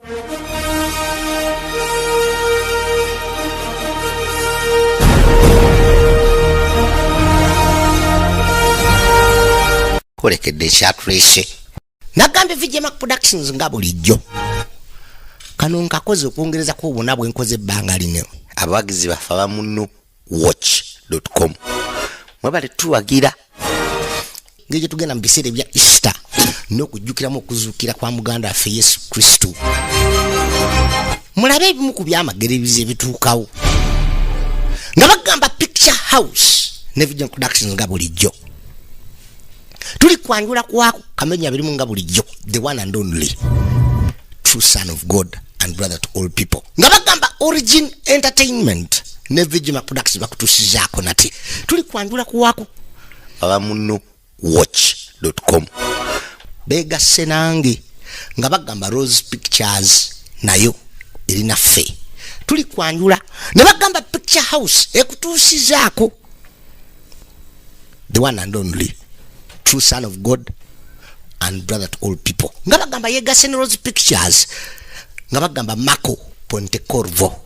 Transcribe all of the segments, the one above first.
Kolekedde ekyatuleese nagambye VJ Mac Productions nga bulijjo kano nkakoze okwongerezako obuna bwe nkoze ebbanga lino. Abawagizi baffe abamuno watch.com mwebale tuwagira ngeri tugenda mu biseera ebya Easter n'okujjukiramu okuzuukira kwa muganda waffe Yesu Kristo. Mulabe ebimu ku byamagero ebizibu ebituukawo nga bagamba Picture House ne VJ Productions nga bulijjo tuli kwanjula kwako kamenya birimu nga bulijjo, the one and only true son of God and brother to all people nga bagamba Origin Entertainment ne VJ Productions bakutusizaako nate tuli kwanjula kwako abamuno watch.com begasse nange nga bagamba Rose Pictures nayo erinaffe tuli kwanjula ne bagamba Picture House ekutuusizaako the one and only true son of God and brother to all people nga bagamba yegasse ne Rose Pictures nga bagamba Marco Pontecorvo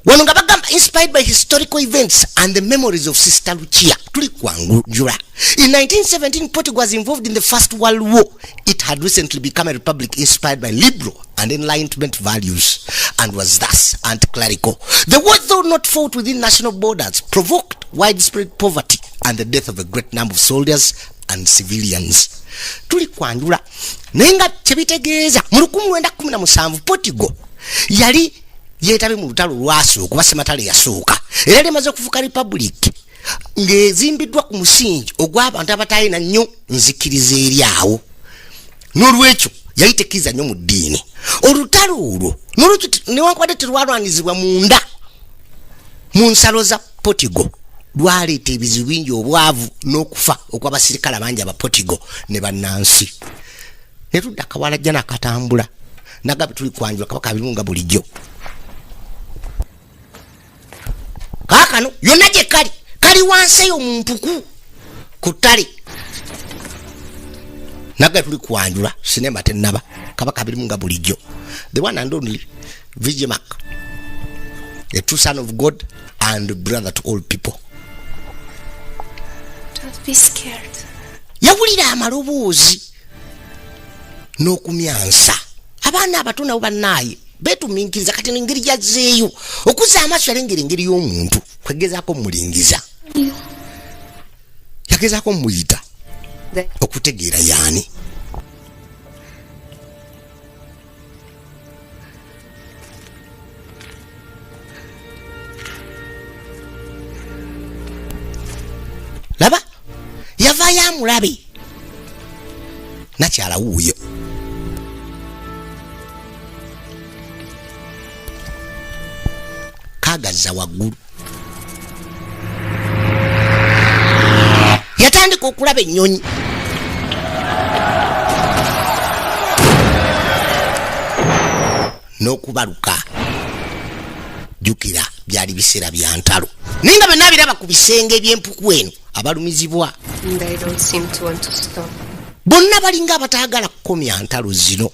wano nga bagamba inspired by historical events and the memories of Sister Lucia tuli kwanjula. In 1917 Portugal was involved in the First World War. It had recently become a republic inspired by liberal and enlightenment values and was thus anti-clerical. The war, though not fought within national borders, provoked widespread poverty and the death of a great number of soldiers and civilians. Tuli kwanjula naye nga kyebitegeeza mu 1917 Portugal yali yeetabe mu lutalo lwasooka oba sematalo yasooka era lyemaze okufuuka republic ng'ezimbiddwa ku musingi ogw'abantu abatalina nnyo nzikiriza eri awo, n'olwekyo yali tekkiriza nnyo mu ddiini. Olutalo olwo n'olwekyo newankubadde terwalwanizibwa munda mu nsalo za Portugal, lwaleeta ebizibu bingi, obwavu n'okufa okw'abasirikale abangi aba Portugal ne bannansi. Ne tudda akawalajja n'akatambula nagabe tuli kwanjula kabaka abirimu nga bulijjo kaakano yonna gye kali kali wansi eyo mu mpuku ku ttale. Nagabe tuli kwanjula sinema tennaba kabaka abirimu nga bulijjo, the one and only VJ Mac, a true son of God and brother to all people. Don't be scared. Yawulira amaloboozi n'okumyansa. Abaana abato nabo bannaaye beetuminkiriza. Kati engeri gyazzeeyo okuzza amaaso yalengera engeri y'omuntu kwegezaako mulingiza, yagezaako muyita okutegeera yaani. Laba yavaayo amulabe nakyala wuuyo. Kagazza waggulu yatandika okulaba ennyonyi n'okubaluka. Jjukira byali biseera bya ntalo naye nga byonna biraba ku bisenge eby'empuku eno abalumizibwa. And they don't seem to want to stop. Bonna balinga abataagala kukomya ntalo zino.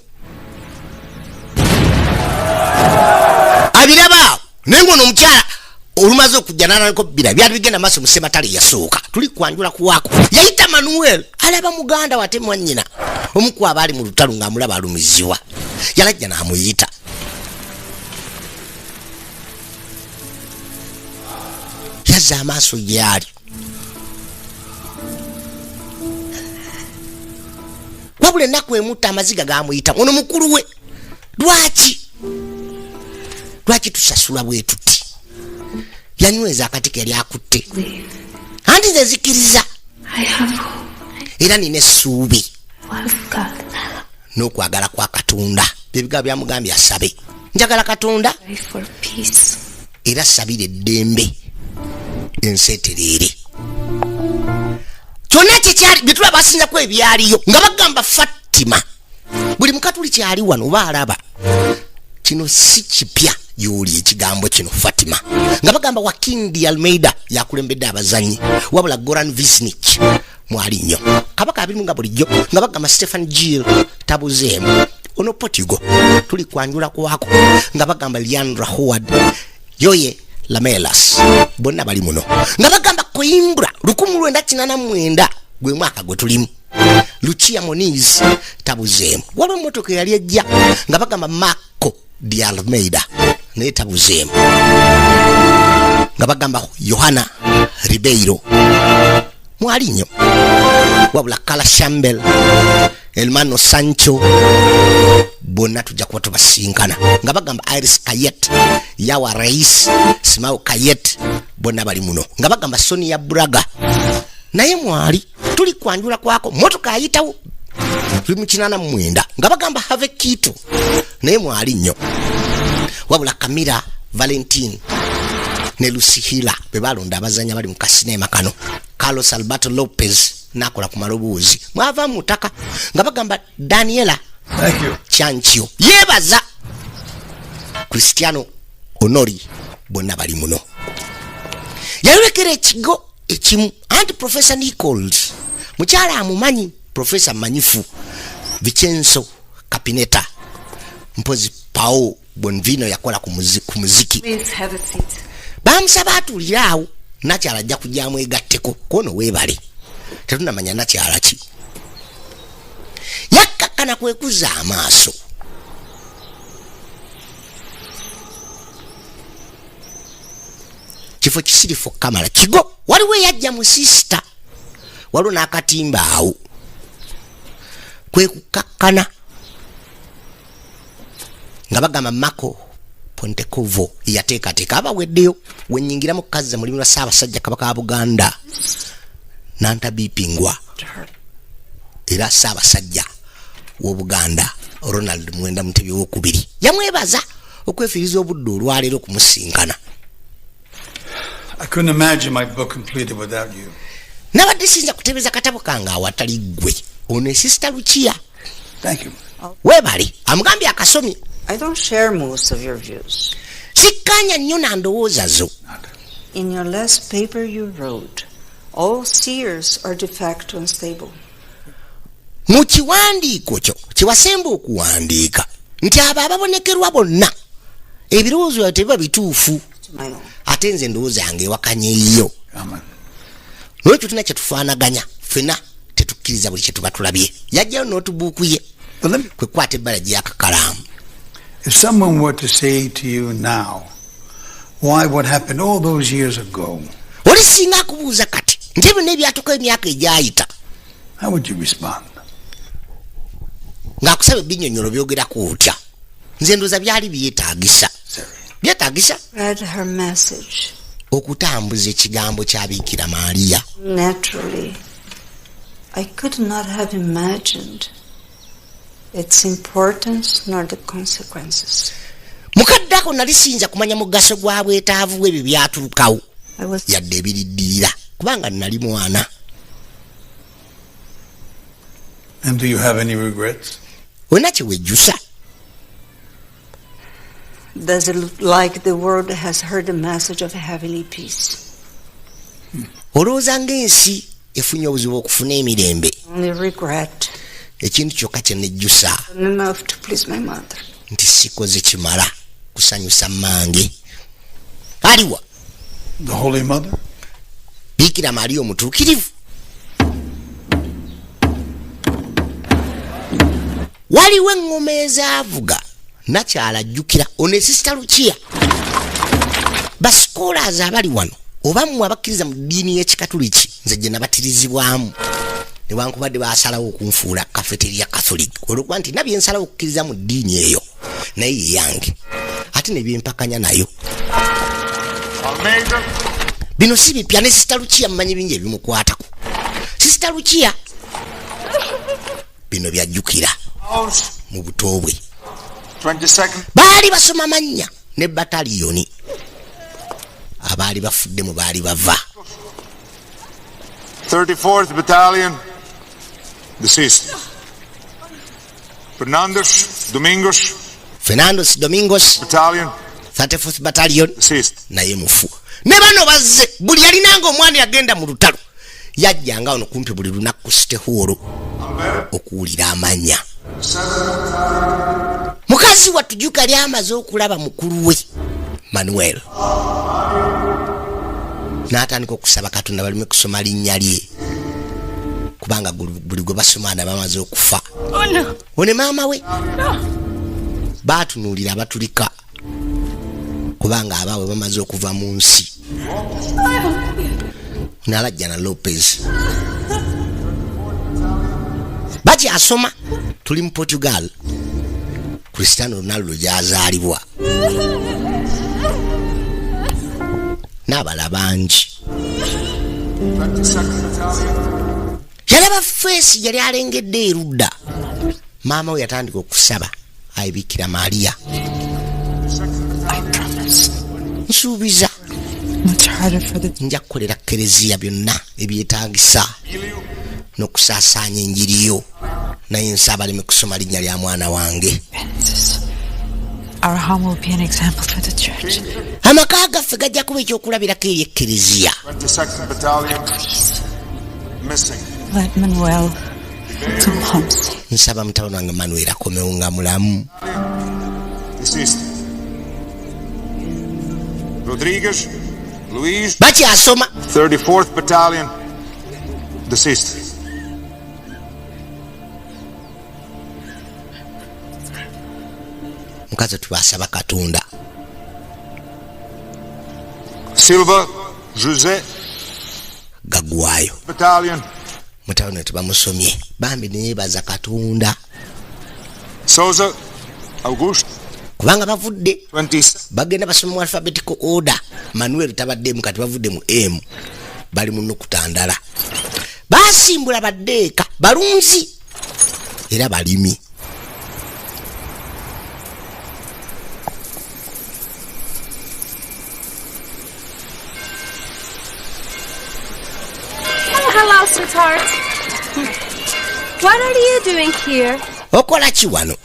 Abiraba awo naye ngaono omukyala olumaze okujja nalandiko bira byali bigenda maaso mu sematale yasooka. Tuli kwanjula kuwaako yayita Manuel alaba muganda wate mwannyina omu ku abaali mu lutalo ng'amulaba alumizibwa yalajja n'amuyita. Yazza amaaso gyali wabula ennaku emutta amaziga gamuyita. Ono mukulu we lwaki lwaki tusasula bwe tuti? Yanyweza akati ke yali akutte. Leave. Anti nze nzikiriza I have hope. era nina essuubi Love God. n'okwagala kwa Katonda. Byebigambo byamugambye asabe, njagala Katonda Pray for peace. era sabira eddembe ensi etereere. Kyonna kyekyali byetulaba basinzaku ebyaliyo nga bagamba Fatima buli mukatuli kyali wano oba alaba kino si kipya gyoli ekigambo kino Fatima nga bagamba Wakindi Almeida yakulembedde abazanyi wabula Goran Visnich mwali nnyo kabaka abirimu nga bulijjo nga bagamba Stephen Gill tabuzeemu. Ono Portugal tuli kwanjula kwako nga bagamba Leandra Howard, Yoye Lamelas, bonna bali muno. Nga bagamba Coimbra 1989 gwe mwaka gwe tulimu. Lucia Moniz tabuzeemu. Waliwo emmotoka eyali ejja nga bagamba Marco de Almeida, naye tabuzeemu. Nga bagamba Yohana Ribeiro mwali nnyo. Wabula Kala Shambel, Elmano Sancho, bonna tujja kuba tubasinkana. Nga bagamba Iris Kayet, Yawa Rais, Simao Kayet, bonna bali muno. Nga bagamba Sonia Braga naye mwali. Tuli kwanjula kwako, motoka ayitawo tuli mu 89. Nga bagamba Have Kito naye mwali nnyo. Wabula Camila Valentine ne Lucy Hila be balonda abazanya bali mu kasinema kano. Carlos Alberto Lopez nakola ku maloboozi mwava mu ttaka. Nga bagamba Daniela Thank you. Chanchio yebaza Cristiano Honori, bonna bali muno. Yayolekera ekigo ekimu anti Professor Nichols mukyala amumanyi, professor manyifu Vicenzo Capineta, mpozi Pao Bonvino yakola ku muziki. Please have a seat. Bamusaba atuulire awo, nakyala ajja kujja amwegatteko. Kwono weebale, tetunamanya nakyala ki. Yakkakkana kwekuza amaaso. Kifo kisirifu kamala kigo. Waliwo eyajja mu sisita, waliwo n'akatimba awo kwe kukakkana. Nga bagamba Mako Pontecovo yateekateeka abaweddeyo wenyingiramu kazza mulimu lwa Ssaabasajja Kabaka wa Buganda Nantabipingwa era Ssaabasajja w'Obuganda Ronald Mwenda Mutebi owokubiri yamwebaza okwefiiriza obudde olwaleero okumusinkana. I couldn't imagine my book completed without you. Nabadde siyinza kutebeza katabo kange awatali ggwe. Ono esisita Lukiya. Thank you. Weebale, amugambye akasomye. I don't share most of your views. Sikkaanya nnyo na ndowooza zo. In your last paper, you wrote, "All seers are de facto unstable." Mu kiwandiiko kyo kyewasemba okuwandiika nti abo ababonekerwa bonna ebirowoozo byabwe tebiba bituufu. To my own. Ate nze endowooza yange ewakanya eyiyo. Amen. Nolwekyo tulina kyetufaanaganya, ffena tetukkiriza buli kyetuba tulabye. Yajjayo notibuuku ye But let me, kwe kwata ebbala gyakakalaamu. If someone were to say to you now, why what happened all those years ago, Oli singa akubuuza kati nti ebyo ebyatuuka emyaka egyayita, how would you respond? Ng'akusaba ebinnyonnyolo, byogerako otya? Nze ndowooza byali byetaagisa, byetaagisa Read her message. okutambuza ekigambo kya Biikira Maaliya. Naturally, I could not have imagined its importance nor the consequences. Mukadde ako nali siyinza kumanya mugaso gwa bwetaavu bw'ebyo byatuukawo I was yadde ebiriddirira, kubanga nali mwana. And do you have any regrets? Olina kye wejjusa? Does it look like the world has heard the message of heavenly peace? Olowooza ng'ensi efunye obuzibu okufuna emirembe? Only regret Ekintu kyokka kye nejjusa enough to please my mother. nti sikoze kimala kusanyusa mmange. Aliwa? The Holy Mother? Biikira Maaliya omutuukirivu. Waliwo eŋŋoma ezaavuga. Nakyala ajjukira ono esisita Lukiya. Basikolazi abali wano oba mmwe abakkiriza mu ddiini y'Ekikatuliki, nze gye nabatirizibwamu, newankubadde basalawo okunfuula cafeteria Catholic olwokuba nti nabye nsalawo okukkiriza mu ddiini eyo naye yeyange ate nebyempakanya nayo. Almeida. Bino si bipya ne sisita Lukiya mumanyi bingi ebimukwatako. Sisita Lukiya bino byajjukira House. mu buto bwe. 22nd. Baali basoma mannya ne bataliyoni abaali bafudde mu baali bava. 34th Battalion. Deceased. Fernandes Domingos. Fernandos Domingos. Battalion. 34th Battalion. Deceased. Naye mufu. Ne bano bazze buli yalinanga omwana yagenda mu lutalo yajjanga wano kumpi buli lunaku ku City Hall okuwulira amanya. Mukazi wattu yali amaze okulaba mukulu we Manuel, n'atandika okusaba Katonda baleme kusoma linnya lye, kubanga buli gwe basoma ana bamaze okufa. Oh no. One maama we baatunuulira abatulika, kubanga abaabwe bamaze okuva mu nsi. Nalajjana Lopez bakyasoma. Tuli mu Portugal, Cristiano Ronaldo gyazaalibwa n'abala bangi. Yalaba face yali alengedde erudda. Maama we yatandika okusaba ayibikira Maria. I promise. Nsuubiza Much harder for the nja kukolera kereziya byonna ebyetaagisa n'okusaasaanya enjiriyo, naye nsaba aleme kusoma linnya lya mwana wange. fences. Our home will be an example for the church. Amaka gaffe gajja kuba ekyokulabirako eri ekkereziya. 22nd Battalion, Please missing. let Manuel come home safe. Nsaba mutabani wange Manuel akomewo nga mulamu. Deceased. Rodriguez, Luis, Bakyasoma. 34th Battalion, deceased. Mukazi tubasaba Katonda. Silva, Jose, Gagwayo. Battalion, Mutabani we tebamusomye, bambi neyebaza Katonda. Souza, Auguste, Kubanga bavudde 20 bagenda basoma mu alphabetical order. Manuel tabaddemu, kati bavudde mu M, bali mu nukuta ndala. Basimbula badde eka, balunzi era balimi. Oh, hello, sweetheart. What are you doing here? Okola ki wano?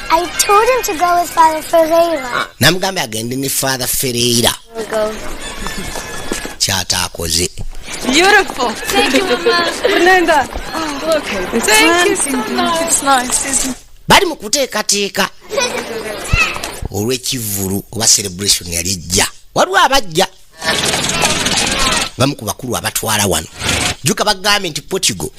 I told him to go with Father Ferreira. Namugambye agende ne Father Ferreira. We'll go. Kyataakoze. Beautiful. Thank you, Mama. Fernanda. Look. Thank you so much. It's nice, isn't it? Bali mu kuteekateeka olw'ekivvulu oba celebration yali ejja. Waliwo abajja, bamu ku bakulu abatwala wano. Juka bagambye nti Portugal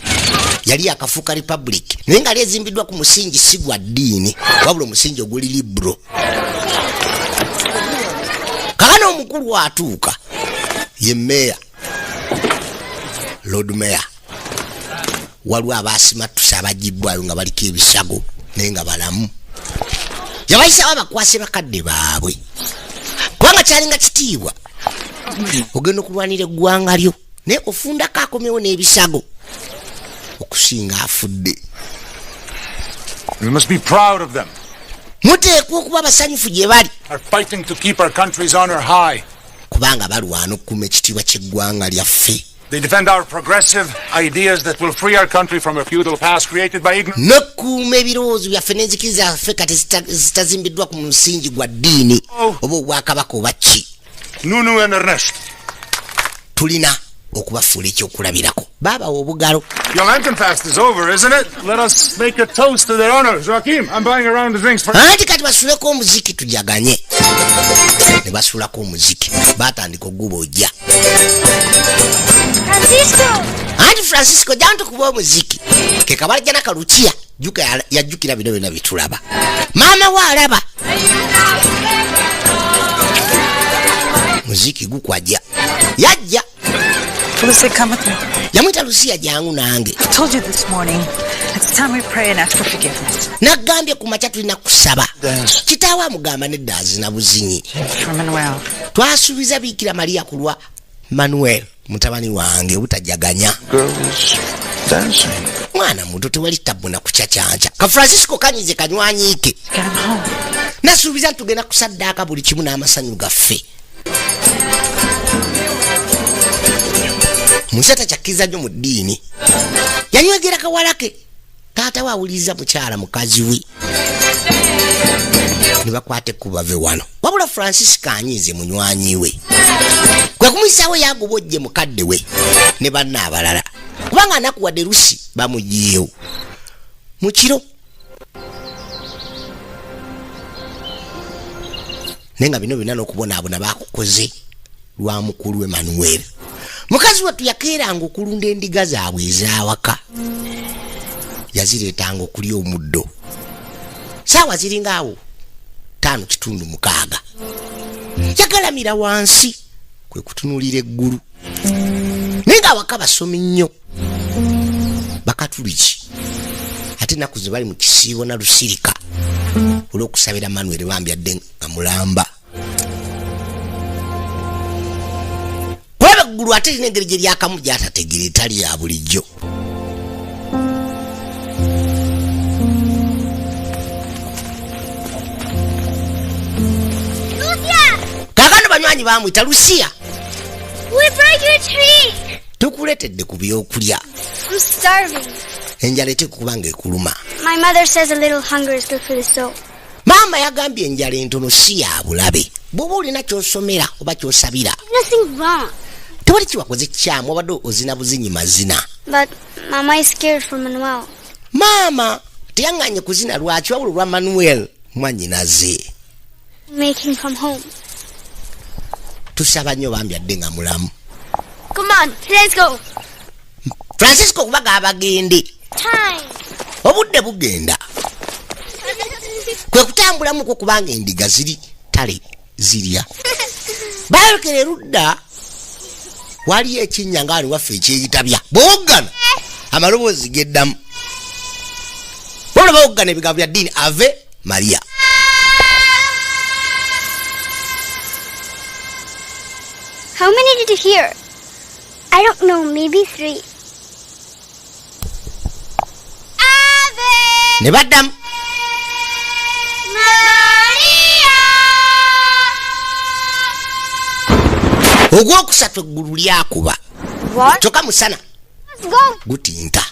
yali yakafuuka republic, naye nga lyezimbiddwa ku musingi si gwa ddiini, wabula omusingi oguli liberal. Kakano omukulu atuuka ye meya, Lord Mayor. Waliwo abasimattusa abagibwayo nga baliko ebisago naye nga balamu. Yabayisawo abakwase bakadde baabwe, kubanga kyalinga kitiibwa ogenda okulwanira eggwanga lyo naye ofundako akomyewo n'ebisago okusinga afudde. We must be proud of them. Muteekwa okuba abasanyufu gye bali. Are fighting to keep our country's honor high. Kubanga balwana okukuuma ekitiibwa ky'eggwanga lyaffe. They defend our progressive ideas that will free our country from a feudal past created by ignorance. N'okukuuma ebirowoozo byaffe n'enzikiriza zaffe kati zitazimbiddwa ku musingi gwa ddiini oba obwakabaka oba ki. Nunu and Ernest. Tulina okubafuula ekyokulabirako. Baabawa obugalo. Your Lenten fast is over, isn't it? Let us make a toast to their honor. Joachim, I'm buying a round of drinks for. Anti kati basuleko omuziki tujaganye. Ne basulako omuziki, batandika ogubojja. Francisco! Anti Francisco, jantu kuba omuziki ke kabalajja nakalukiya. Juka yajjukira bino byonna bitulaba. Maama we alaba muziki gukwajja, yajja. Lucy, come with me. Yamwita, "Lusiya, jangu nange." I told you this morning. It's time we pray and ask for forgiveness. Nagambye ku makya tulina kusaba. Kitaawe amugamba nedda, azina buzinyi. For Manuel. Twasuubiza Biikira Mariya ku lwa Manuel mutabani wange obutajaganya. Girls dancing. Mwana muto, tewali tabu na kucyacanca. Ka Francisco kanyize kanywanyiike. Get him home. Nasuubiza nti tugenda kusaddaaka buli kimu n'amasanyu gaffe. Munsi takyakkiriza nnyo mu ddiini, yanywegera kawala ke. Taata we awuliriza mukyala mukazi we, ne bakwata ekkubo bave wano. Wabula Francisco anyiize munywanyi we, kwe kumuyisaawo yagoba ojje mukadde we ne banna abalala, kubanga anakuwadde Lusi bamugiyewo mu kiro. Naye nga bino byonna n'okubonaabona bakukoze lwa mukulu Emmanuel. Mukazi wattu yakeeranga okulunda endiga zaabwe ez'awaka, yazireetanga okulya omuddo. Saawa ziringa awo 5:45, yagalamira wansi kwe kutunuulira eggulu. Naye ng'awaka basomi nnyo, Bakatuliki, ate ennaku ze bali mu kisiibo na lusirika olw'okusabira Manuel bambi adde nga mulamba. Kulaba eggulu ate lina engeri gye lyakamu gy'atategeera etali ya bulijjo. Kaakano banywanyi bamuyita Lucia. We brought you a treat. Tukuleetedde ku byokulya. I'm starving. Enjala eteekwa okuba ng'ekuluma. My mother says a little hunger is good for the soul. Maama yagambye enjala entono si ya bulabe. Bw'oba olina ky'osomera oba ky'osabira. Nothing wrong. Tewali kiwakoze kikyamu, obadde ozina buzinyi mazina. But Mama is scared for Manuel. Maama teyaŋŋaanye kuzina lwaki wabula olwa Manuel mwannyinaze. Make him come home. Tusaba nnyo bambi adde nga mulamu. Come on, let's go. Francisco kubaga abagende. Time. Obudde bugenda. Kwe kutambulamuko kubanga endiga ziri tale zirya. Baayolekera erudda waliyo ekinnya nga wali waffe ekyeyitabya. Bw'owoggana amaloboozi geddamu. Wabula bawoggana ebigambo bya ddiini Ave Maria. How many did you hear? I don't know, maybe 3. Ave Ne baddamu. Maria. Ogwokusatu eggulu lyakuba. What? Kyokka musana Let's go. gutinta.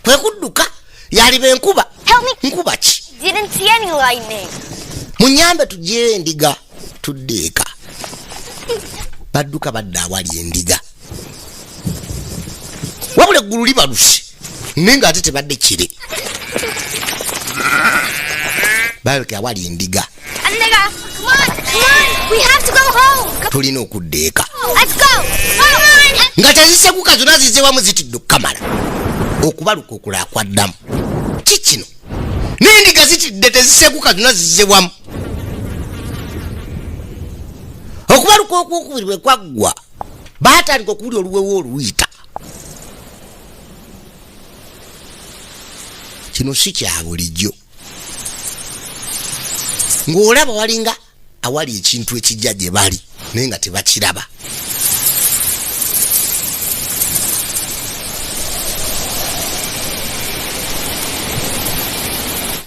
Kwe kudduka yaliba enkuba. Help me. Nkuba ki? Didn't see any lightning. Munyambe tugyeyo endiga tudde eka. Badduka badda awali endiga. Wabula eggulu libaluse naye ng'ate tebadde kire. Baleke awali endiga. Endiga, come on, come on. We have to go home. Tulina okudda eka. Let's go. Come on. Nga tezisekuka zonna zizze wamu zitidde okukamala. Okubaluka okulala kwaddamu. Ki kino? N'endiga zitidde tezisekuka zonna zizze wamu. Okubaluka okwokubiri bwe kwaggwa, baatandika okuwulira oluwewo oluyita. Kino si kya bulijjo. Ng'olaba walinga awali ekintu ekijja gye bali naye nga tebakiraba.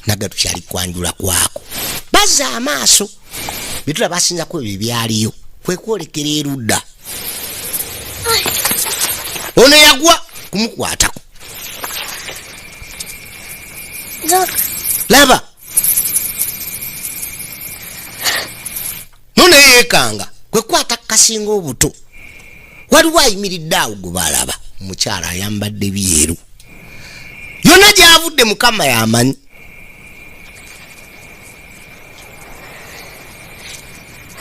Naga tukyali kwanjula kwako. Bazza amaaso. Bitula basinzako ebyo byaliyo kwe kwolekera erudda. Ono yagwa kumukwatako. Look. Laba. Nono yeekanga kwe kwata kasinga obuto. Waliwo ayimiridde awo gwe balaba. Mukyala ayambadde byeru. Yonna gy'avudde Mukama y'amanyi.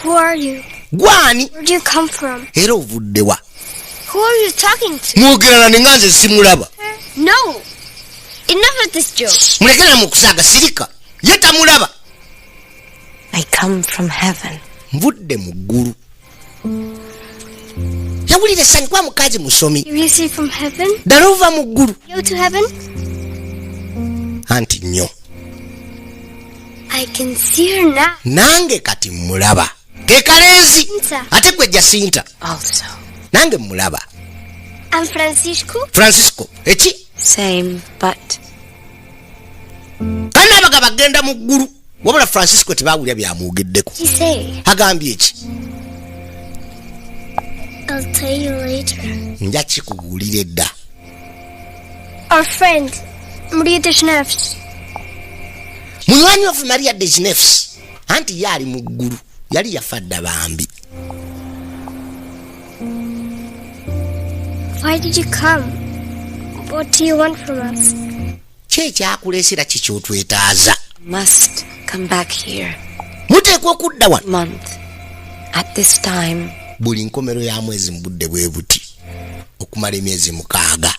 Who are you? Gwani? Where do you come from? Era ovudde wa? Who are you talking to? Mwogerana ne nga nze simulaba. No. Enough of this joke. Mulekera mu kusaaga sirika. Ye tamulaba. I come from heaven. Nvudde mu ggulu. Yawulira essanyu kuba mukazi musomi. You see from heaven? Ddala ova mu ggulu. Go to heaven? Anti nnyo. I can see her now. Nange kati mmulaba. Ke kalenzi. Ate gwe Jacinta. Also. Nange mmulaba. I'm Francisco. Francisco. Eki? Same, but Kana abaga bagenda mu ggulu. Wabula Francisco tebawulira byamwogeddeko. He say. Agambye ki? I'll tell you later. Nja kikubuulira edda. Our friend Maria Desnefs. Munywanyi waffe Maria Desnefs anti ye ali mu ggulu, yali yafa dda bambi. Why did you come? What do you want from us? Ki ekyakuleesera ki ky'otwetaaza? Must come back here. Muteekwa okudda wano. Month. At this time, Buli nkomero ya mwezi mu budde bwe buti okumala emyezi 6.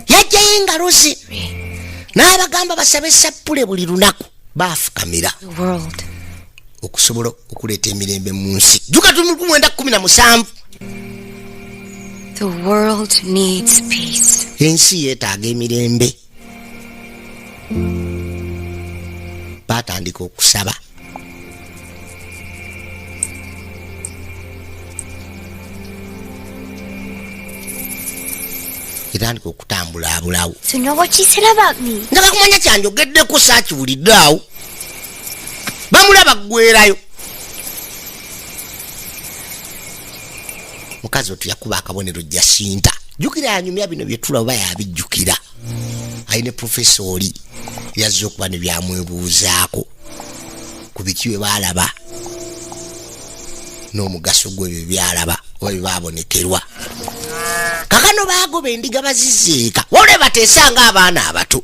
Yajjayo engalo ze n'abagamba basabe sappule buli lunaku, baafukamira the world. okusobola okuleeta emirembe mu nsi. Jjuka tuli mu 1917. The world needs peace. Ensi yeetaaga emirembe. Baatandika okusaba. Etandika okutambulaabulawo. To know what she said about me. Njagala kumanya kyanjogeddeko, saakiwulidde awo. Bamulaba ggwerayo. Mukazi otu yakuba akabonero Jasinta. Jjukira yanyumya bino bye tulaba oba yabijjukira. Alina profesa oli yazze okuba ne byamwebuuzaako ku biki bye baalaba n'omugaso gw'ebyo byalaba oba bye baabonekerwa. Kakano baagoba endiga bazizeeka, wabula bateesa ng'abaana abato.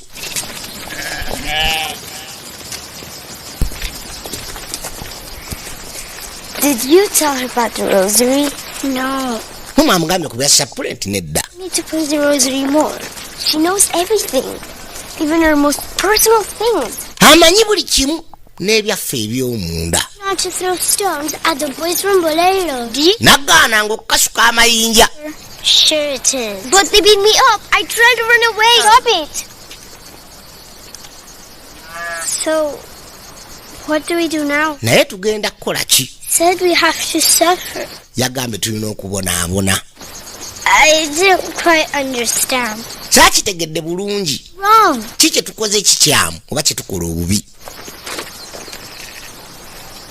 Did you tell her about the rosary? No. Mama amugambye ku bya sappule nti nedda. I need to pray the rosary more. She knows everything, even her most personal things. Amanyi buli kimu n'ebyaffe eby'omunda. Not to throw stones at the boys from Bolero. Do you? Nagaananga okukasuka amayinja. Sure it is. But they beat me up. I tried to run away. Stop it. So, what do we do now? Naye tugenda kukola ki? Said we have to suffer. Yagambye tulina okubonaabona. I didn't quite understand. Saakitegedde bulungi. Wrong. Ki kye tukoze ekikyamu oba kye tukola obubi?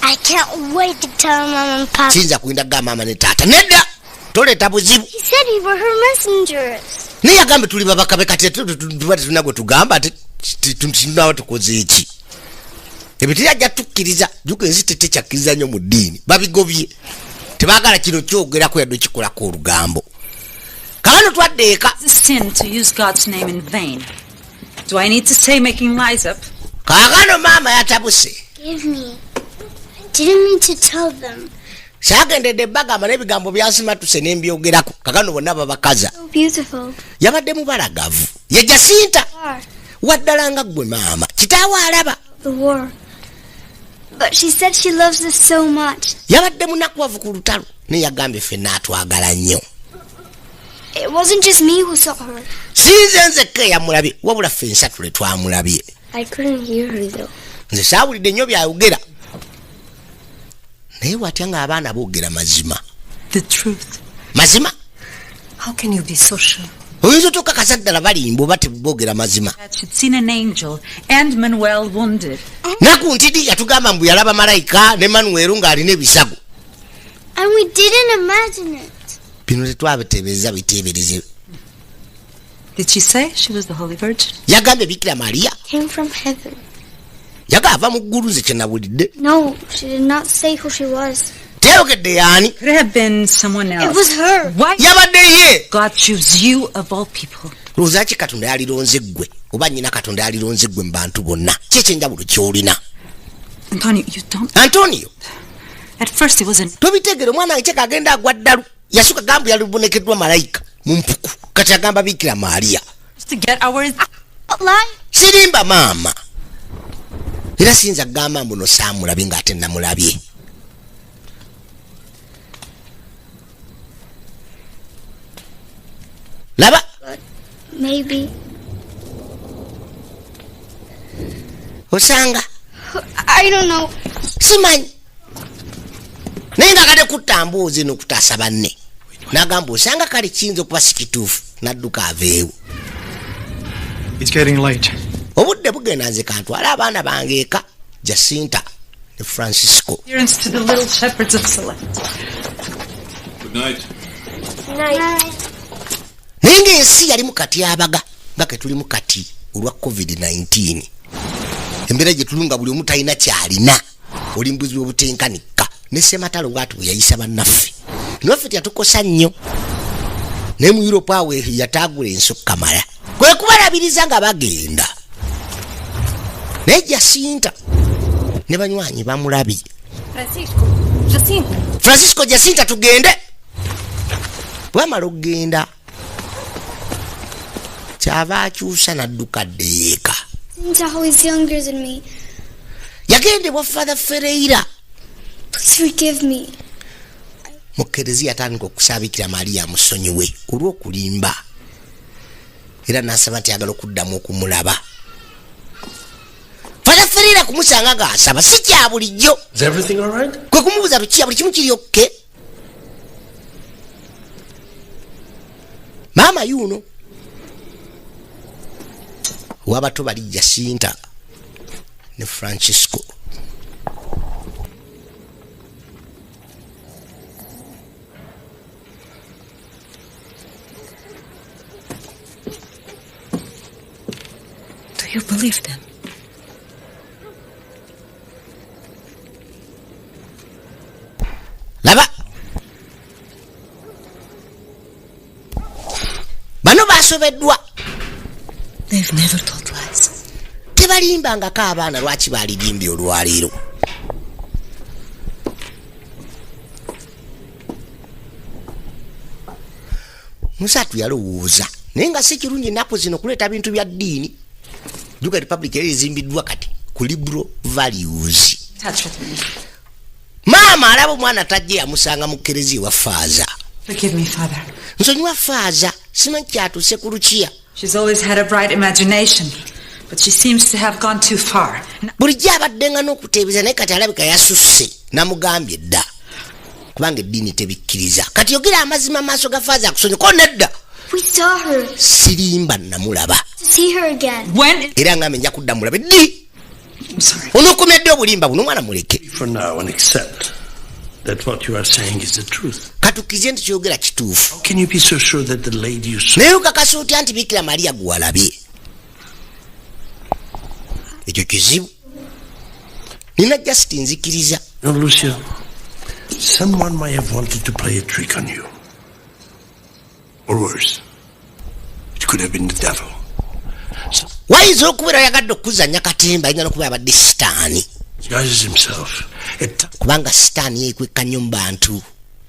I can't wait to tell Mom and Papa. Siyinza kuyinda kugamba maama ne taata. Nedda, toleeta buzibu. He said we were her messengers. Naye yagambye tuli babaka be, kati tuba tetulina gwe tugamba, tunaaba tukoze eki? Ebyo teyajja tukkiriza. Jjuka ensi tekyakkiriza nnyo mu ddiini, babigobye, tebaagala kino kyogerako yadde kikolako olugambo. Kakano twadde eka. It's a sin to use God's name in vain. Do I need to say making lies up? Kaakano maama yatabuse. Give me. I didn't mean to tell them. Saagendedde bagamba n'ebigambo byansimatuse ne mbyogerako. Kakano bonna babakaza. So beautiful. Yabadde mubalagavu ye Jasinta. War. Waddala nga ggwe maama kitaawe alaba. The war. But she said she loves us so much. Yabadde munakuwavu ku lutalo, naye yagambye ffenna atwagala nnyo. It wasn't just me who saw her. Sinze nzekka eyamulabye, wabula ffe ensatule twamulabye. I couldn't hear her though. Nze saawulidde nnyo byayogera, naye watya ng'abaana boogera mazima. The truth. Mazima. How can you be so sure? Oyinza otokakasa ddala balimba oba teboogera mazima? That she'd seen an angel and Manuel wounded. Naku ntidi yatugamba mbu yalaba malayika ne Manuel ng'alina ebisago. And we didn't imagine it. Bino tetwabiteebereza biteebereze. Did she say she was the Holy Virgin? Yagambye Bikira Mariya. Came from heaven. Yaga ava mu ggulu, nze kye nawulidde. No, she did not say who she was. Teyayogedde yaani. Could have been someone else. It was her. Why Yabadde ye. God choose you of all people? Lowooza ki Katonda yalironze ggwe oba nnyina Katonda yalironze ggwe mu bantu bonna? Ki ekyenjawulo ky'olina? Antonio, you don't. Antonio. At first, it was an Tobitegere omwana wange kyeka agenda agwa ddalu. Yasooka gamba yalibonekeddwa malayika mu mpuku, kati agamba Bikira Maariya. to get our Lie. Sirimba maama, era siyinza kugamba mbu no saamulabye ng'ate namulabye. Laba. Maybe. Osanga. I don't know. Simanyi, naye nga kate kutta mboozi n'okutaasa banne, n'agamba osanga kale kiyinza okuba si kituufu, n'adduka aveewo. It's getting late. Obudde bugenda, nze kantwale abaana bange eka, Jacinta ne Francisco. Appearance to the little shepherds of Salento. Good night. Night. Naye ng'ensi yali mu katyabaga nga ke tulimu kati olwa COVID-19, embeera gye tuli nga buli omu talina kyalina, oli mbuzi obutenkanika ne sematalo bwati bwe yayisa bannaffe, naffe teyatukosa nnyo, naye mu Europe awo yataagula ensi okukamala kwe kubalabiriza nga bagenda. Naye Jacinta ne banywanyi bamulabye. Francisco, Jacinta. Francisco, Jacinta, tugende. Bwamala okugenda, kyava akyusa n'adduka ddeeka. Jacinta, who is younger than me. Yagenda ewa Father Ferreira. Please forgive me. Mu kereziya atandika okusabikira Mariya amusonyiwe olw'okulimba, era n'asaba nti ayagala okuddamu okumulaba. Father Ferreira kumusanga ng'asaba si kya bulijjo. Is everything all right? Kwe kumubuuza, "Lukiya, buli kimu kiri okay?" Maama yuno wabato bali Jacinta ne Francisco. Do you believe them? Laba, bano basobeddwa. They've never told lies. Tebalimbangako abaana, lwaki balirimbye olwaleero? Musatu yalowooza, naye nga si kirungi ennaku zino kuleeta bintu bya ddiini. Juga republic era ezimbiddwa kati ku liberal values. Touch with me. Maama alaba omwana tajja, yamusanga mu kereziya wa faaza. Forgive me, Father. Nsonyiwa faaza, simanyi kyatuuse ku Lukiya. She's always had a bright imagination, but she seems to have gone too far. Bulijjo abaddenga n'okuteebereza, naye kati alabika yasusse. Namugambye dda, kubanga eddiini tebikkiriza. Kati yogera amazima maaso ga faaza akusonyiwa ko nedda. We saw her. Sirimba, namulaba. To see her again. When? Era ngambe nja kudda mulabe ddi. I'm sorry. Onookomya ddi obulimba buno? Omwana muleke. For now, and accept that what you are saying is the truth. Katukkirize nti kyogera kituufu. How can you be so sure that the lady you saw Naye okakasa otya nti Bikira Mariya gwalabye? Ekyo kizibu, nina just nzikiriza. No, Lucia, someone might have wanted to play a trick on you. Or worse, it could have been the devil. Wayinza okubeera oyagadde okuzanya katemba, ayinza nokuba abadde sitaani. Disguises himself. It Kubanga sitaani yeekweka nnyo mu bantu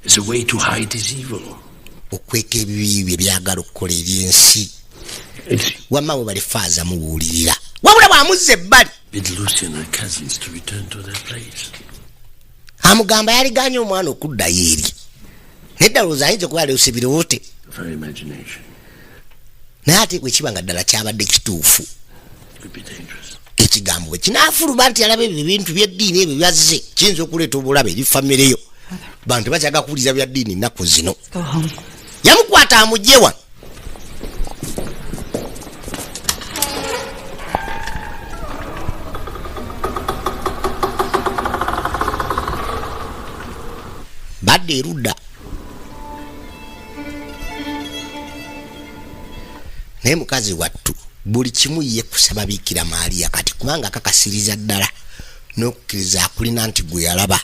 is a way to hide his evil. okweka ebibi bye byagala okukola ebyensi. It's Wamma we bali faaza mubuulirira, wabula bw'amuzza ebbali, bid Lucy and her cousins to return to their place. Amugamba yaliganye omwana okuddayo eri. Nedda, lowooza ayinza okuba yaleuse biroote. Of her imagination. Naye ate bwe kiba nga ddala kyabadde kituufu, It could be dangerous. ekigambo bwe kinaafuluma nti alaba ebyo ebintu byeddiini ebyo byazze, kiyinza okuleeta obulabe eri famire yo. Bantu bakyaga kuwuliriza bya ddiini nnaku zino. Go home. Yamukwata amugye wano. Badde erudda, naye mukazi wattu buli kimu ye kusaba Biikira Maaliya kati, kubanga akakasiriza ddala n'okukkiriza akulina nti gwe yalaba.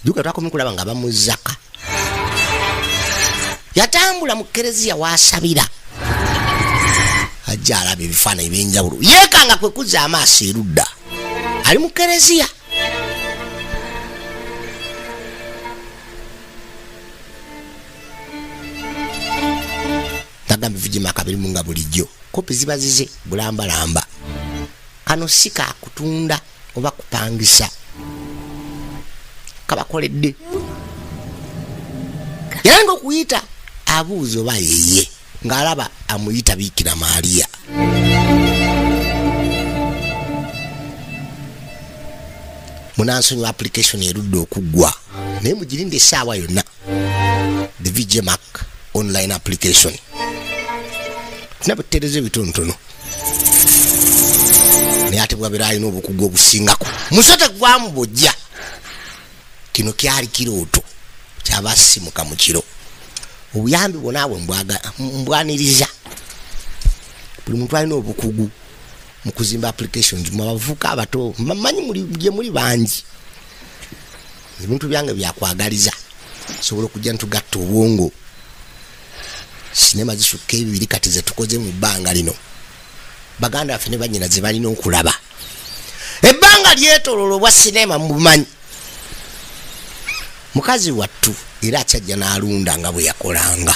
Juka twakomye kulaba nga bamuzaka, yatambula mu kereziya wasabira, ajja alaba ebifaananyi ebyenjawulo, yeekanga kwe kuzza amaaso erudda ali mu kereziya. Nagamba vijima akabirimu nga bulijjo kopi ziba zize bulambalamba. Kano si kakutunda oba kupangisa, kabakoledde era nga okuyita abuuza oba yeye ng'alaba amuyita Biikira Maaliya. Munansonyiwa, application erudde okuggwa, naye mugirinde essaawa yonna. The VJ Mac online application tulina bwetuteereza ebitonotono, naye ate bwabeera alina obukugu obusingako musote gwamubojja. Kino kyali kirooto kyaba asimuka mu kiro. Obuyambi bwona bwe mbwaniriza buli muntu alina obukugu mu kuzimba applications. Mu abavubuka abato manyi gye muli bangi, ebintu byange byakwagaliza, sobola okujja ntugatta obwongo. Sinema zisukka ebibiri kati zetukoze mu bbanga lino, baganda baffe ne bannyina ze balina okulaba. Ebbanga lyetololo obwa sinema mubumanyi. Mukazi wattu era akyajja n'alunda nga bwe yakolanga.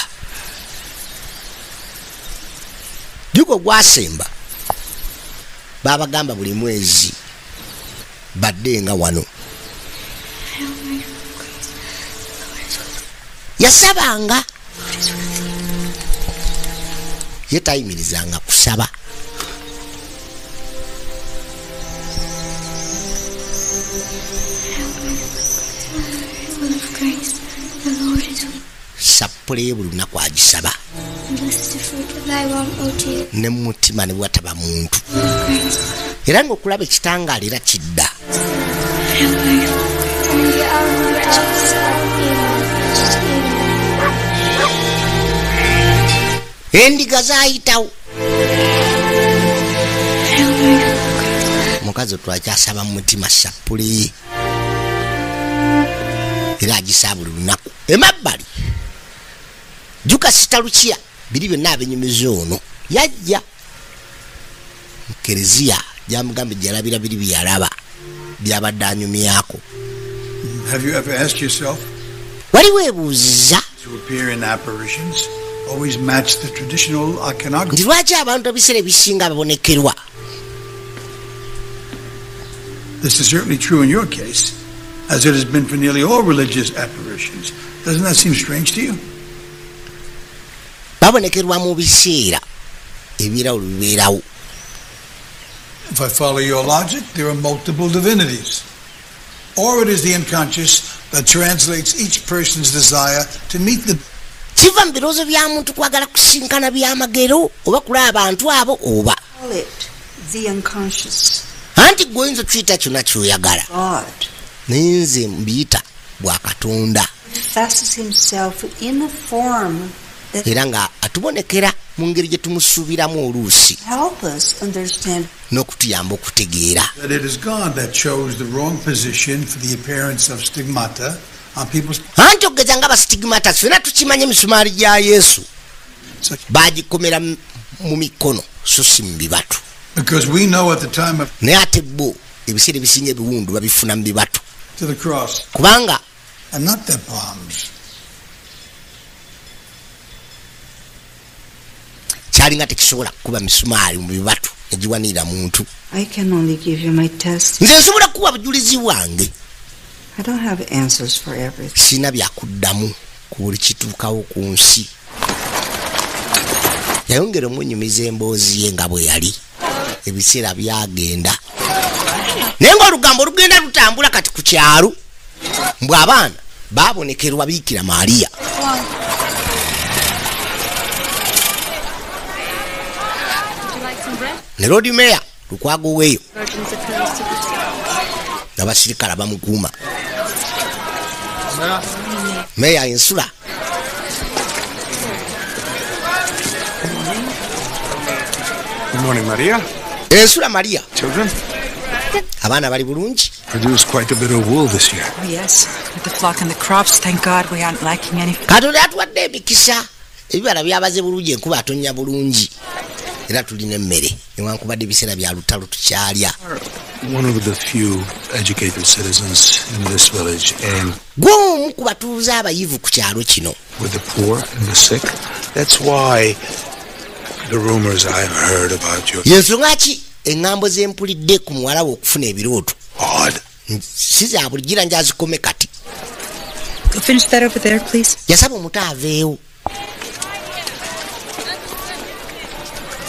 Juko gwasemba babagamba buli mwezi badde nga wano. Yasabanga, ye tayimirizanga kusaba. Sapule buli lunaku agisaba ne mu mutima ne bwataba muntu, era ng'okulaba ekitangaala era kidda. Endiga zaayitawo. Mukazi twakyasaba mu mutima sapule, era agisaba buli lunaku. Emabbali juka sitalukiya biri byonna abinyumiza ono yajja mu kereziya gyamugambye gyalabira biri byeyalaba byabadde anyumyako. Have you ever asked yourself Wali weebuuziza to appear in apparitions always match the traditional iconography? nti lwaki abantu ebiseera ebisinga babonekerwa? This is certainly true in your case, as it has been for nearly all religious apparitions. Doesn't that seem strange to you? Babonekerwa mu biseera ebirawulo bibeerawo. If I follow your logic, there are multiple divinities. Or it is the unconscious that translates each person's desire to meet the Kiva mu birowoozo bya muntu kwagala kusinkana byamagero oba kulaba abantu abo oba Call it the unconscious. Anti gwe oyinza okuyita kyonna ky'oyagala, God naye nze mbiyita bwa Katonda manifests himself in a form that era nga atubonekera mu ngeri gye tumusuubiramu oluusi help us understand n'okutuyamba okutegeera that it is God that chose the wrong position for the appearance of stigmata on people's Anti okugeza nga bastigmatas, fena tukimanya emisumaali gya Yesu bagikomera mu mikono so si mu bibatu. Because we know at the time of Naye ate bo ebiseera ebisinga ebiwundu babifuna mu bibatu to the cross kubanga and not their palms. Kyalinga tekisobola kukuba misumaali mu bibatu negiwanirira muntu. I can only give you my test. Nze nsobola kuwa bujulizi bwange. I don't have answers for everything. Sirina byakuddamu ku buli kituukawo ku nsi. Yayongera omunyumiza emboozi ye nga bwe yali. Ebiseera byagenda, naye ngaolugambo lugenda lutambula kati ku kyalo mbwe abaana babonekerwa Biikira Maaliya. Ne Lord Mayor Lukwago weeyo n'abasirikale bamukuuma. Meya, ensula. Good morning, Maria. Ensula, Maria. Children? Abaana bali bulungi? Produced quite a bit of wool this year. Oh, yes. With the flock and the crops, thank God we aren't lacking any. Katonda yatuwadde emikisa, ebibala byabaze bulungi, enkuba atonnya bulungi, era tulina emmere newankubadde ebiseera bya lutalo tukyalya. One of the few educated citizens in this village, and Gwe omu ku batuuze abayivu ku kyalo kino. with the poor and the sick. That's why the rumors I've heard about you Yensonga ki eŋŋambo ze mpulidde ku muwala we okufuna ebirooto odd. Si za bulijira njazikome kati. Go finish that over there, please. Yasaba omuto aveewo.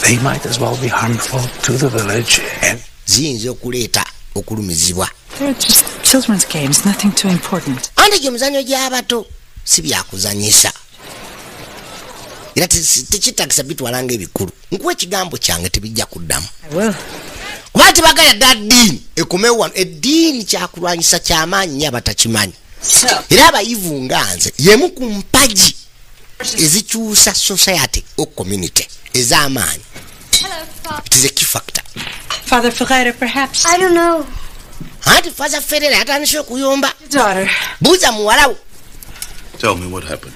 They might as well be harmful to the village and Ziyinza okuleeta okulumizibwa. They're just children's games, nothing too important. Anti gye mizannyo gy'abato, si byakuzanyisa era tekitagisa bitwala ngaebikulu. Nkuwa ekigambo kyange, tebijja kuddamu. I will. Kuba tebagala dda ddiini ekomewo wano. Eddiini kyakulwanyisa kyamaanyi nnyo abatakimanyi. So, Era abayivu nga nze yemu ku mpagi ezikyusa society o community ez'amaanyi. It is a key factor. Father Ferreira, perhaps. I don't know. Anti Father Ferreira yatandise okuyomba. Your daughter. Buuza muwalawo. Tell me what happened.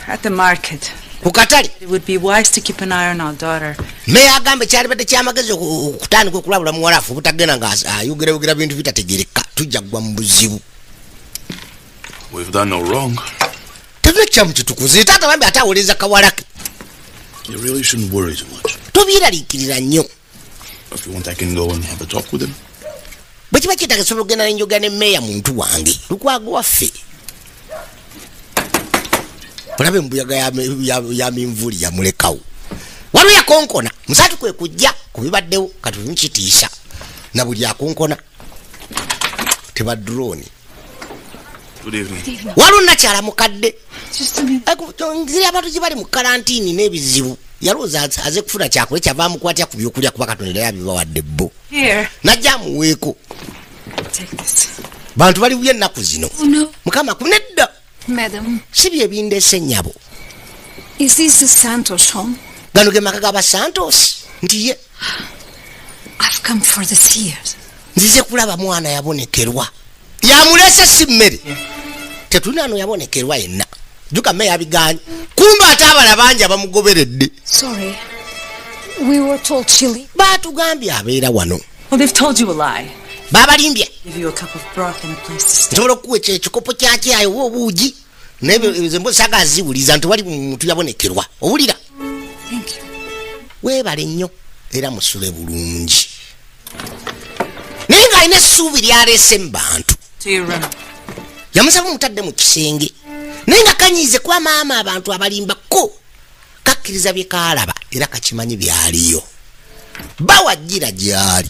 At the market. Ku katale. It would be wise to keep an eye on our daughter. Meya agamba kyalibadde kyamagezi okutandika okulabula muwala waffe obutagenda nga ayogerayogera bintu bitategereka, tujja kugwa mu buzibu. We've done no wrong. Tetulina kyamu kitukuze. Taata bambi ate awoleza kawala ke. You really shouldn't worry too much. Tobyeraliikirira nnyo. If you want, I can go and have a talk with him. Bwe kiba kyetaaga sobola okugenda nenjogera ne meeya, muntu wange, Lukwago waffe. Olabe embuyaga ya minvuli yamulekawo. Waliwo yakonkona musatu kwe kujja ku bibaddewo. Kati mukitiisa na buli akonkona teba drone. Good evening. Waliwo nakyala mukadde. Just a minute. Nziri abantu gye bali mu kalantiini n'ebizibu, yalowooza aze kufuna kyakulya, kyava amukwatya ku byokulya kuba Katonda yabibawadde bo. Here, Najja amuweeko. take this. Bantu bali bubi ennaku zino. Oh no. Mukama kunedda. Madam, Si bye bindeese, nnyabo. is this the Santos home? Gano ge maka g'aba Santos? Nti ye. I've come for the seers. Nzize kulaba mwana yabonekerwa, yamulese si mmere. Tetulina ano yabonekerwa yenna. Juka mme yabiganye, kumba ate abala bangi abamugoberedde. Sorry. We were told she leave. Baatugambye abeera wano. Well, they've told you a lie. Babalimbye. Give you a cup of broth and a place to stay. Nsobola okuwa ekyo ekikopo kya kyayi oba obuugi, naye ezo emboozi saagala ziwuliza nti wali muntu yabonekerwa, owulira? Thank you. Weebale nnyo era musule bulungi. Naye ng'alina essuubi lyaleese mu bantu. To your room. Yamusaba omutadde mu kisenge, naye nga kanyiize kuba maama abantu abalimba ko kakkiriza bye kaalaba era kakimanyi byaliyo bawajjira gyali.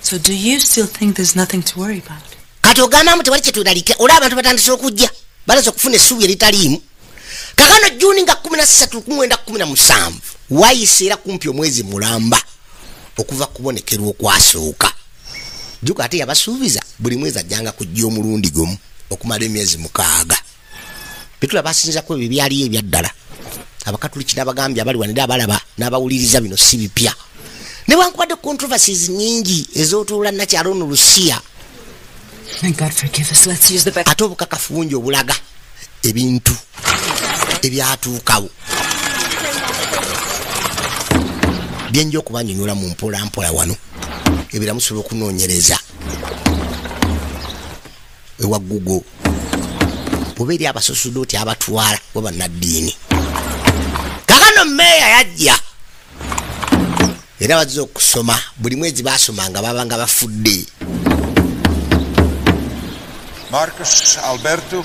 So do you still think there's nothing to worry about? Kati ogambamu tewali kyetweralike? Olaba abantu batandise okujja, balaze okufuna essuubi eritaliimu. Kakano Juni nga 13 1917 wayise era kumpi omwezi mulamba okuva kubonekerwa okwasooka. Juka ate yabasuubiza buli mwezi ajjanga kujja omulundi gumu okumala emyezi 6. Bitula basinzako ebyo byaliyo ebyaddala. Abakatuliki n'abagambye abali wano era abalaba n'abawuliriza, bino si bipya, newankubadde controversies nyingi ez'otuula nakyalo ono Lusiya. May God forgive us. Let's use the back. Ate obukakafu bungi obulaga ebintu ebyatuukawo byenja okubanyonyola mu mpola mpola wano. Ebira musobola okunoonyereza ewa Google oba eri abasosodooti abatwala oba bannaddiini. Kakano meeya yajja era bazze okusoma. Buli mwezi basomanga babanga bafudde. Marcus Alberto.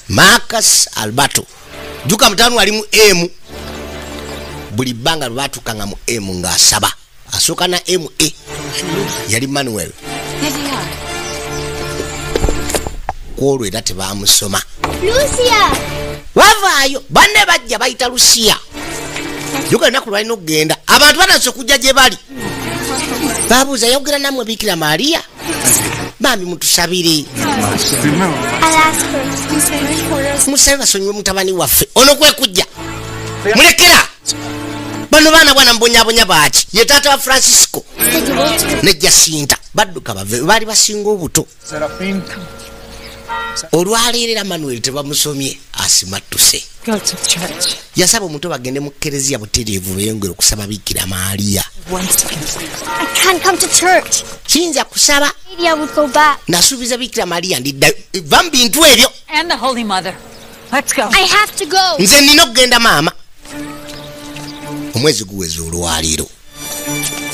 Marcus Alberto, juka mutano ali mu M. Buli bbanga lwe batuukanga mu M ng'asaba asooka na M E yali Manuel. There they are. Kwolwo era tebamusoma. Lucia! Wavaayo banne bajja bayita Lusiya. Juga lunaku lwalina okugenda, abantu batandise okujja gye bali, babuuza, yogera nammwe Bikira Maria? Bambi mutusabire. I'll ask her. Musabe basonyiwe mutabani waffe ono. Kwe kujja mulekera bano baana bwana mbonyabonya baaki. Ye taata wa Francisco ne Jasinta badduka bave baali basinga obuto. Serafin. Olwaleero era Manuel tebamusomye, asimattuse. Go to church. Yasaba omuto bagende mu kereziya butereevu beyongere okusaba Bikira Maaliya. Once again. I can't come to church. Kiyinza kusaba. Maybe I would go back. Nasuubiza Bikira Maaliya ndiddayo. Va mu bintu ebyo. And the Holy Mother. Let's go. I have to go. Nze nina okugenda, maama. Omwezi guweza olwaliro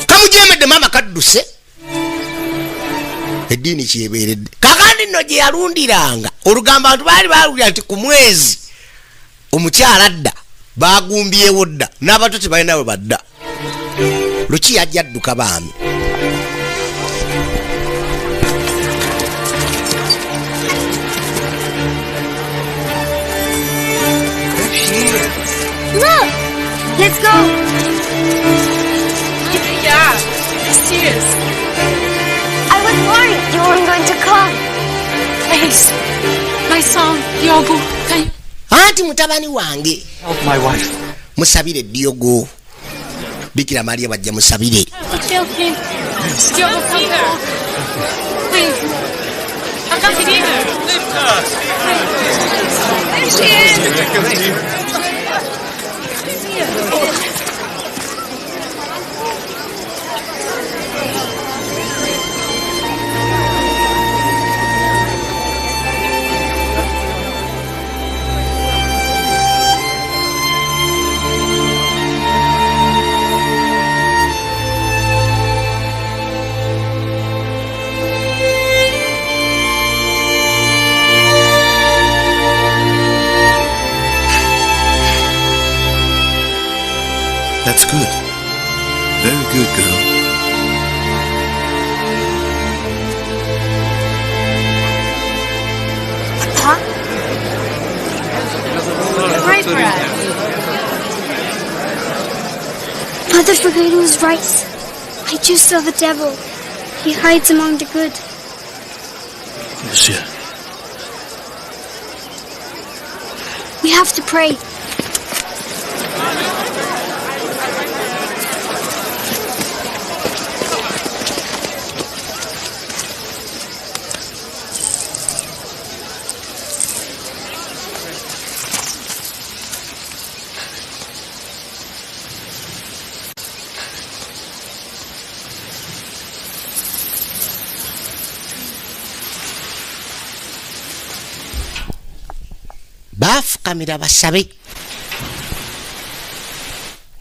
kamujemedde, maama kadduse. Eddiini kyebeeredde. Kakandi nno gye yalundiranga olugambo, abantu baali balulira nti ku mwezi omukyala dda bagumbyewo dda n'abato tebalina we badda. Luki yajja adduka baami. Look! Let's go. Yeah. Serious. I was worried you weren't going to come. Please. My son, Diogo. Can you... Anti mutabani wange. Help my wife. Musabire Diogo. Bikira Maria bajja musabire. Help him. Diogo, come back. Please. I can't see her. There she is. That's good. Very good, girl. Papa? Pray for us. Father Figueredo was right. I just saw the devil. He hides among the good. Lucia. We have to pray. Bafukamira basabe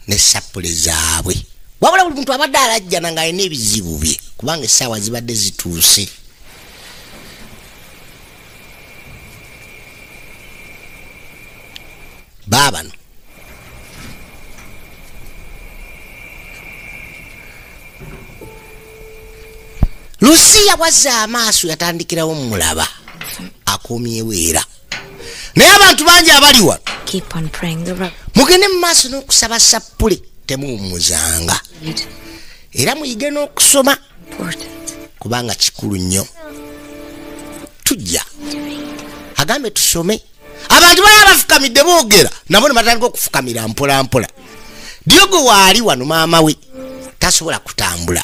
ne sappule zaabwe. Wabula buli muntu abadde alajjana ng'alina ebizibu bye kubanga essaawa zibadde zituuse. Baabano Lucia wazza amaaso yatandikirawo mulaba akomyewo era. Naye abantu bangi abali wano mugende mu maaso n'okusaba sappule temuwummuzanga era muyige n'okusoma kubanga kikulu nnyo. Tujja agambe tusome. Abantu bali abafukamidde boogera nabo ne batandika okufukamira mpola mpola. Diogo waali wano maama we tasobola kutambula.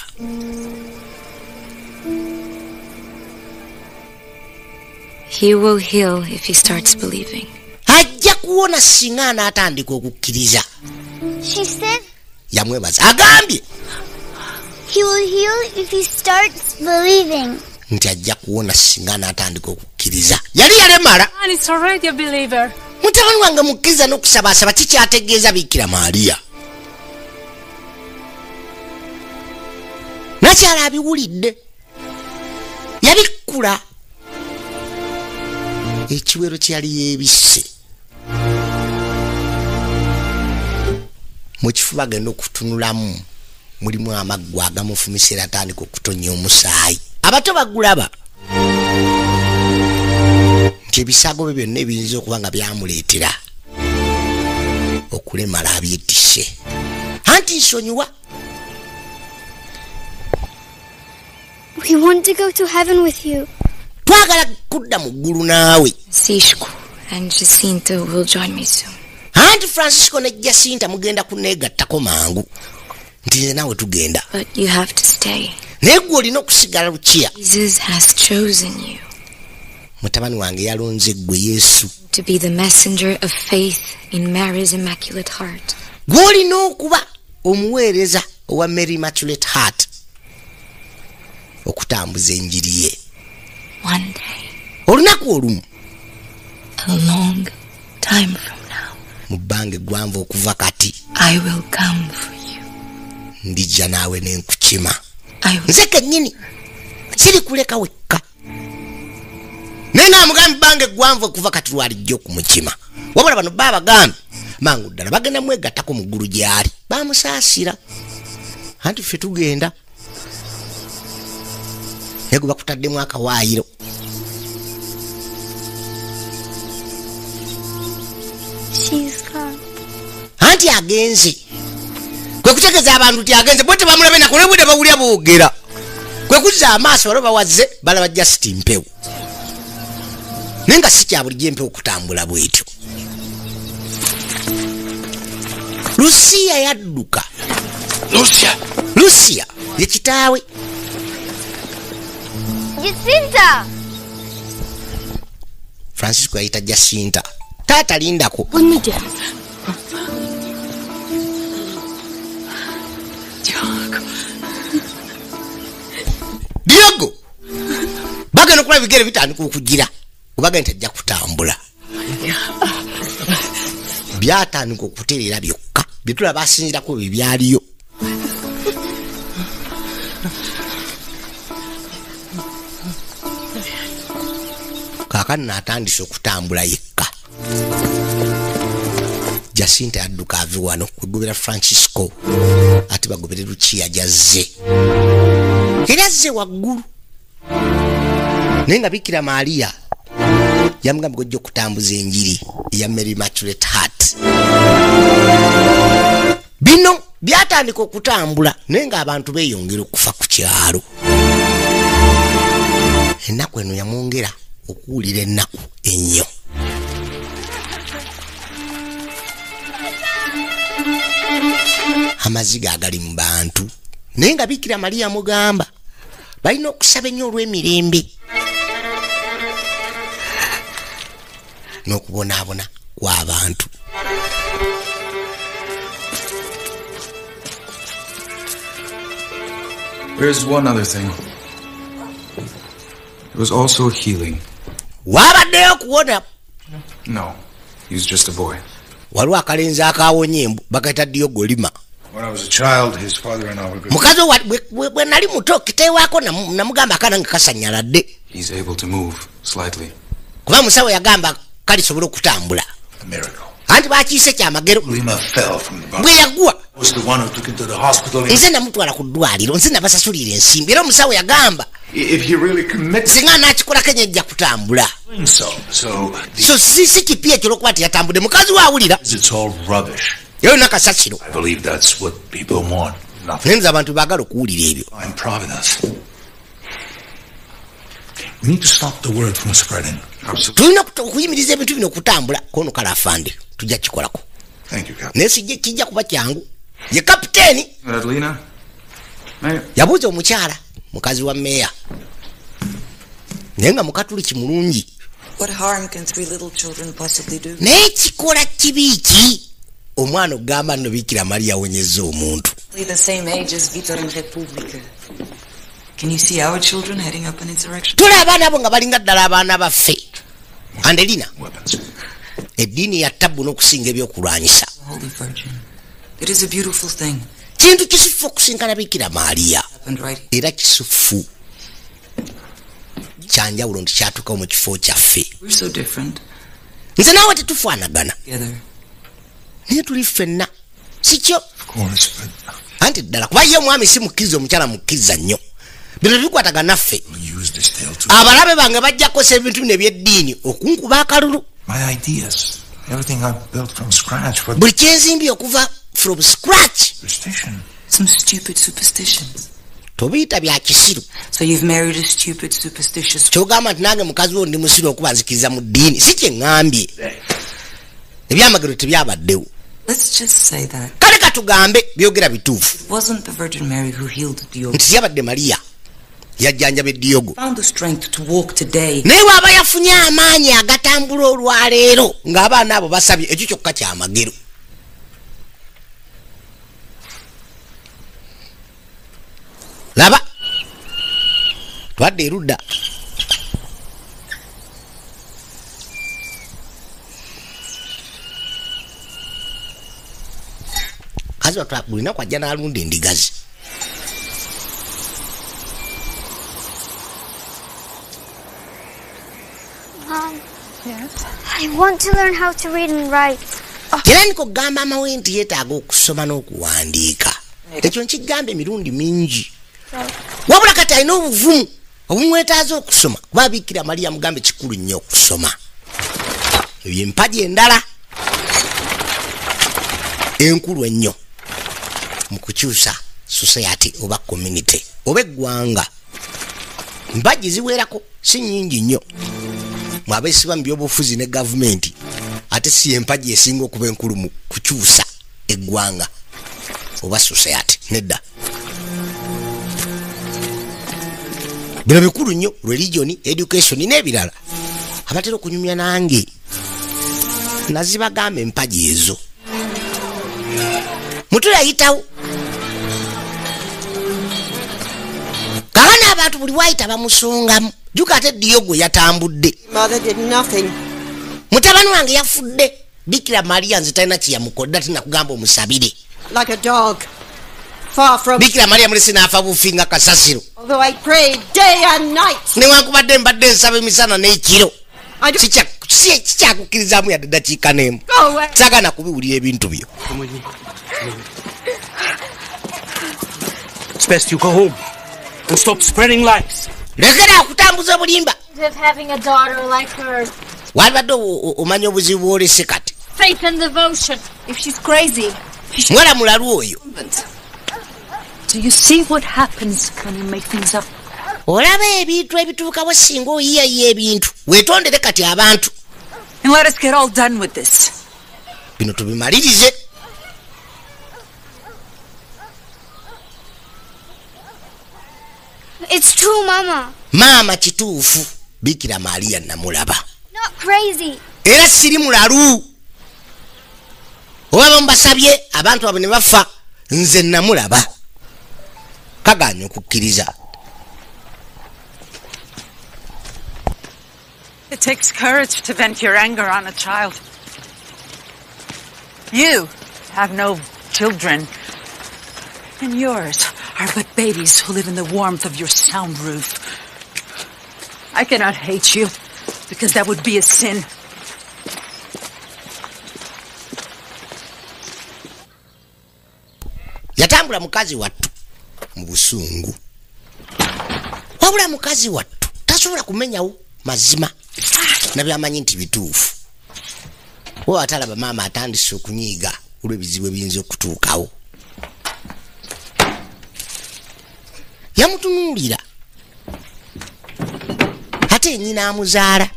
He will heal if he starts believing. Ajja kuwona singa anaatandika okukkiriza. She said yamwebaza agambye he will heal if he starts believing. Nti ajja kuwona singa anaatandika okukkiriza. Yali yalemala. And it's already a believer. Mutabani wange mukkiriza n'okusabaasaba kikyategeeza Bikira Maria. Nakyala abiwulidde. Yabikkula ekiwero kyali yeebisse mu kifuba agenda okutunulamu mulimu amaggwa agamufumisa era atandika okutonya omusaayi. Abato bagulaba nti ebisago bye byonna ebiyinza okuba nga byamuleetera okulemala abyetisse. Anti nsonyiwa. We want to go to heaven with you. Twagala kudda mu ggulu naawe. Francisco and Jacinta will join me soon. Anti Francisco ne Jacinta mugenda kunneegattako mangu. Nti nze naawe tugenda. But you have to stay. Naye ggwe olina okusigala Lucia. Jesus has chosen you. Mutabani wange yalonze ggwe Yesu. To be the messenger of faith in Mary's Immaculate Heart. Ggwe olina okuba omuweereza owa Mary Immaculate Heart. Okutambuza enjiri ye. One day. Olunaku olumu. A long time from now. Mu bbanga eggwanvu okuva kati. I will come for you. Ndijja naawe ne nkukima. Nze kennyini sirikuleka wekka. Naye ng'amugambye ebbanga eggwanvu okuva kati lwalijja okumukima. Wabula bano baabagambye mangu ddala bagenda mwegattako mu ggulu gy'ali. Baamusaasira. Anti ffe tugenda. Naye gwe bakutaddemu akawaayiro. Anti agenze. Kwe kutegeeza abantu nti agenze bo tebamulabe nako ne bwe bawulira boogera. Kwe kuzza amaaso waliwo bawazze balaba just mpewo. Naye nga si kya bulijjo empewo okutambula bw'etyo. Lucia yadduka. Lucia! Lucia ye kitaawe. Jacinta! Francisco yayita Jacinta. Taata lindako. Diogo bagenda okulaba ebigere bitandika okugira, obagenda nti ajja kutambula. Byatandika okutereera byokka, byetulaba asinzirako bye byaliyo. Kaakano n'atandise okutambula yekka. Jacinta yadduka ave wano kwegobera Francisco, ate bagobere Lucia gyazze. Era azze waggulu, naye nga Bikira Maria yamugamba gojja okutambuza enjiri eya Mary Immaculate Heart. Bino byatandika okutambula, naye ng'abantu beeyongera okufa ku kyalo. Ennaku eno yamwongera okuwulira ennaku ennyo. Amaziga agali mu bantu, naye nga Bikira Maria mugamba balina okusaba ennyo olw'emirembe n'okubonaabona kw'abantu. There's one other thing. It was also healing. Wabaddeyo okuwona. No, he's just a boy. Waliwo akalenzi akawonye embu bakayita Diogo Lima. When I was a child, his father and I were good. Mukazi bwe nali muto kitewaako namugamba akaana nga kasanyaladde. He's able to move slightly. Kuba musawo yagamba kalisobola okutambula. A miracle. Anti bakiise kyamagero. Lima fell from the bus. Bwe yagwa. Was the one who took him to the hospital. Nze namutwala ku ddwaliro, nze nabasasulira ensimbi. Era omusawo yagamba If he really commits singa anaakikolako enyo ejja kutambula. so, so the, So si kipi ekyo olw'okuba nti yatambudde. Mukazi we awulira. it's all rubbish. Era olina kasasiro. I believe that's what people want. Nothing. Naye nze abantu baagala okuwulira ebyo. In Providence. We need to stop the word from spreading. Absolutely. Tulina okuyimiriza ebintu bino okutambula. Kono kale afande tujja kikolako. Thank you, Captain. Naye sijja kijja kuba kyangu. Ye kapiteeni Adelina? Mayor? yabuuza omukyala mukazi wa meeya, naye nga mukatuliki mulungi. What harm can three little children possibly do? Naye kikola kibi ki omwana okugamba nno Bikira Maria awonyezza omuntu? The same age as Vitor and Republica. Can you see our children heading up an insurrection? Tuli abaana abo nga balinga ddala abaana baffe. Andelina, Weapons. eddiini ya tabbu n'okusinga ebyokulwanyisa. Holy Virgin. It is a beautiful thing. Kintu kisufu okusinkana Bikira Maria. Happened right here. Era kisufu kyanjawulo nti kyatuukawo mu kifo kyaffe. We're so different Nze naawe tetufaanagana, together. naye tuli ffenna, si kyo? Of course, but Anti ddala kuba ye omwami si mukkiriza, omukyala mukkiriza nnyo. Bino tebikwatagana naffe. we'll use this tale to Abalabe bange bajja kukozesa ebintu bino ebyeddiini okunkuba akalulu. my ideas. Everything I've built from scratch for Buli kyenzimbye okuva from scratch. superstition. Some stupid superstitions. Tobiyita bya kisiru. So you've married a stupid, superstitious. Kyogamba nti nange mukazi wo ndi musiru okuba nzikiriza mu ddiini? Si kye ŋŋambye, ebyamagero tebyabaddewo. Let's just say that Kale katugambe byogera bituufu. it wasn't the Virgin Mary who healed Diogo. Nti siyabadde Mariya yajjanjaba Eddiyogo. Found the strength to walk today. Naye bw'aba yafunye amaanyi agatambula olwaleero ng'abaana abo basabye, ekyo kyokka kyamagero. Laba twadde erudda. Kazi wattu buli lunaku ajja n'alunda endigazi. Mom. I want to learn how to read and write. Era niko kugamba amawe nti yeetaaga okusoma n'okuwandiika. Ekyo nkigamba emirundi mingi, wabula kati alina obuvumu obumwetaaza okusoma, kuba Biikira Mariya mugambe kikulu nnyo okusoma. Ebyo empagi endala enkulu ennyo mu kukyusa society oba community oba eggwanga. Mpagi ziwerako, si nnyingi nnyo mwabeesiba mu byobufuzi ne gavumenti, ate si empagi esinga okuba enkulu mu kukyusa eggwanga oba society, nedda. Bino bikulu nnyo, religion, education n'ebirala. Abatera okunyumya nange nazibagamba empagi ezo. Muto yayitawo. Kakana abantu buli wayita bamusongamu. Jjuka ate Diogo yatambudde. Mother did nothing. Mutabani wange yafudde. Bikira Maria nze talina kye yamukodda tinakugamba omusabire. Like a dog. Far from. Bikira Maria mulese n'afa bufi nga kasasiro. Although I prayed day and night. Newankubadde mbadde nsaba emisana n'ekiro. Sikyakukkirizaamu yadde ddakiika n'emu. Saagala kubiwulira ebintu byo. Come with me. It's best you go home and stop spreading lies. Lekera okutambuza obulimba. Of having a daughter like her. Walibadde omanya obuzibu bw'olese kati. Faith and devotion. If she's crazy, Muwala mulalu oyo. Do you see what happens when you make things up? Olaba ebintu ebituukawo singa oyiyayiya ebintu. Weetondere kati abantu. And let us get all done with this. Bino tubimalirize. It's true, Mama. Maama kituufu. Bikira Maria namulaba. Not crazy. Era siri mulalu. Oba mbasabye abantu abo ne bafa nze namulaba. Kaganya okukkiriza. It takes courage to vent your anger on a child. You have no children, and yours are but babies who live in the warmth of your sound roof. I cannot hate you, because that would be a sin. Yatambula mukazi wattu mu busungu. Wabula mukazi wattu tasobola kumenyawo mazima nabyamanyi nti bituufu. Oba atalaba maama atandise okunyiiga olw'ebizibu ebiyinza okutuukawo. Yamutunuulira ate nnyina amuzaala.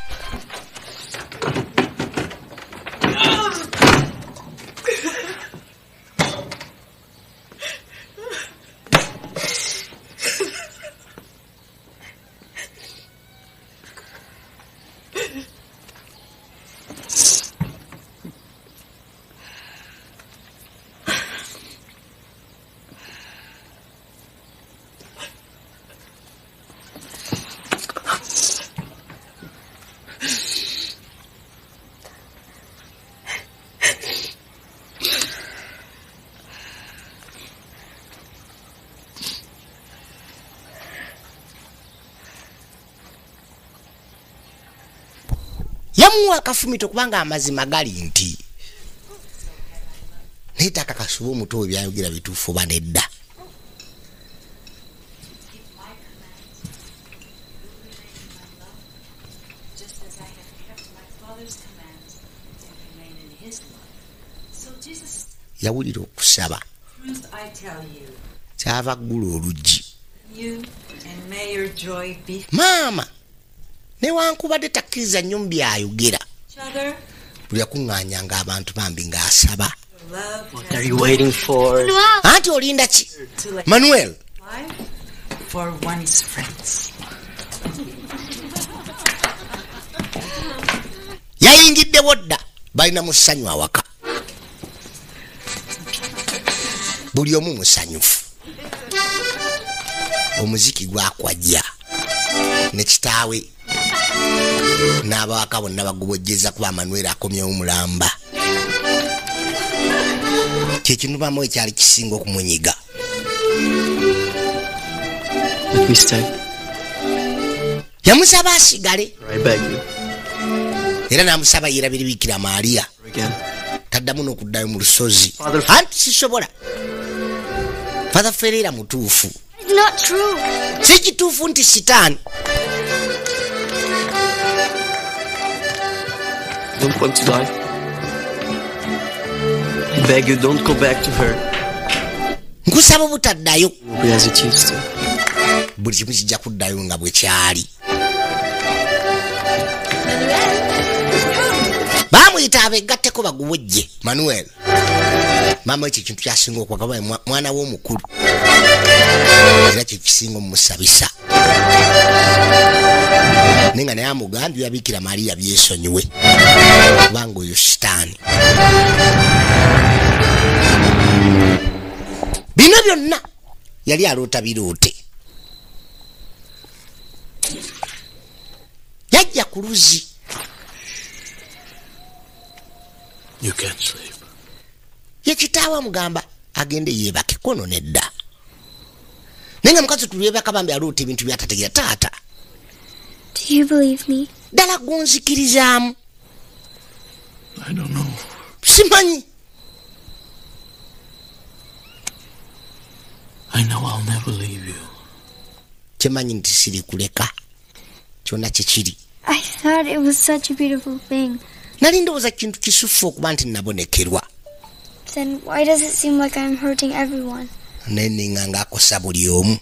Yamuwa akafumito kubanga amazima gali nti naye takakasuba omuto we byayogera bituufu oba nedda. Yawulira okusaba kyava ggula oluggi. Maama newankubadde takkiriza nnyo mu byayogera, buli yakuŋŋaanyanga abantu bambi ng'asaba. Anti olinda ki? Manuel. Yayingiddewo dda, balina musanyu awaka. Buli omu musanyufu. Omuziki gwakwajja ne kitaawe n'abawaka bonna bagubojjeza kuba Manuel akomyewo mulamba. Kye kinubamu ekyali kisinga okumunyiga. Let me stay. Yamusaba asigale. I beg you. Era n'amusaba yeerabire Bikira Maria. Taddamu n'okuddayo mu lusozi. Anti sisobola. Father Ferreira mutuufu. It's not true. Si kituufu nti sitaani. Don't want to die. I beg you, don't go back to her. Nkusaba obutaddayo. It will be as it used to. Buli kimu kijja kuddayo nga bwe kyali. Baamuyita abeegatteko baguwejje Manuel. Maama ekyo ekintu kyasinga okwagala mwana we omukulu. Era kye kisinga omumusabisa. Naye nga naye amugambye yabikira Mariya byesonyiwe, kubanga oyo sitaani. Bino byonna yali aloota biroote. Yajja ku luzzi. You can't sleep. Ye kitaawe amugamba agende yeebake, kono nedda. Naye nga mukazi tulwebaka bambi aloota ebintu byatategeera. Taata, Do you believe me? ddala gonzikirizaamu? I don't know. Simanyi. I know I'll never leave you. Kyemanyi nti sirikuleka kyonna kyekiri. I thought it was such a beautiful thing. Nali ndowooza kintu kisufu okuba nti nabonekerwa. Then why does it seem like I'm hurting everyone? Naye ninga ng'akosa buli omu.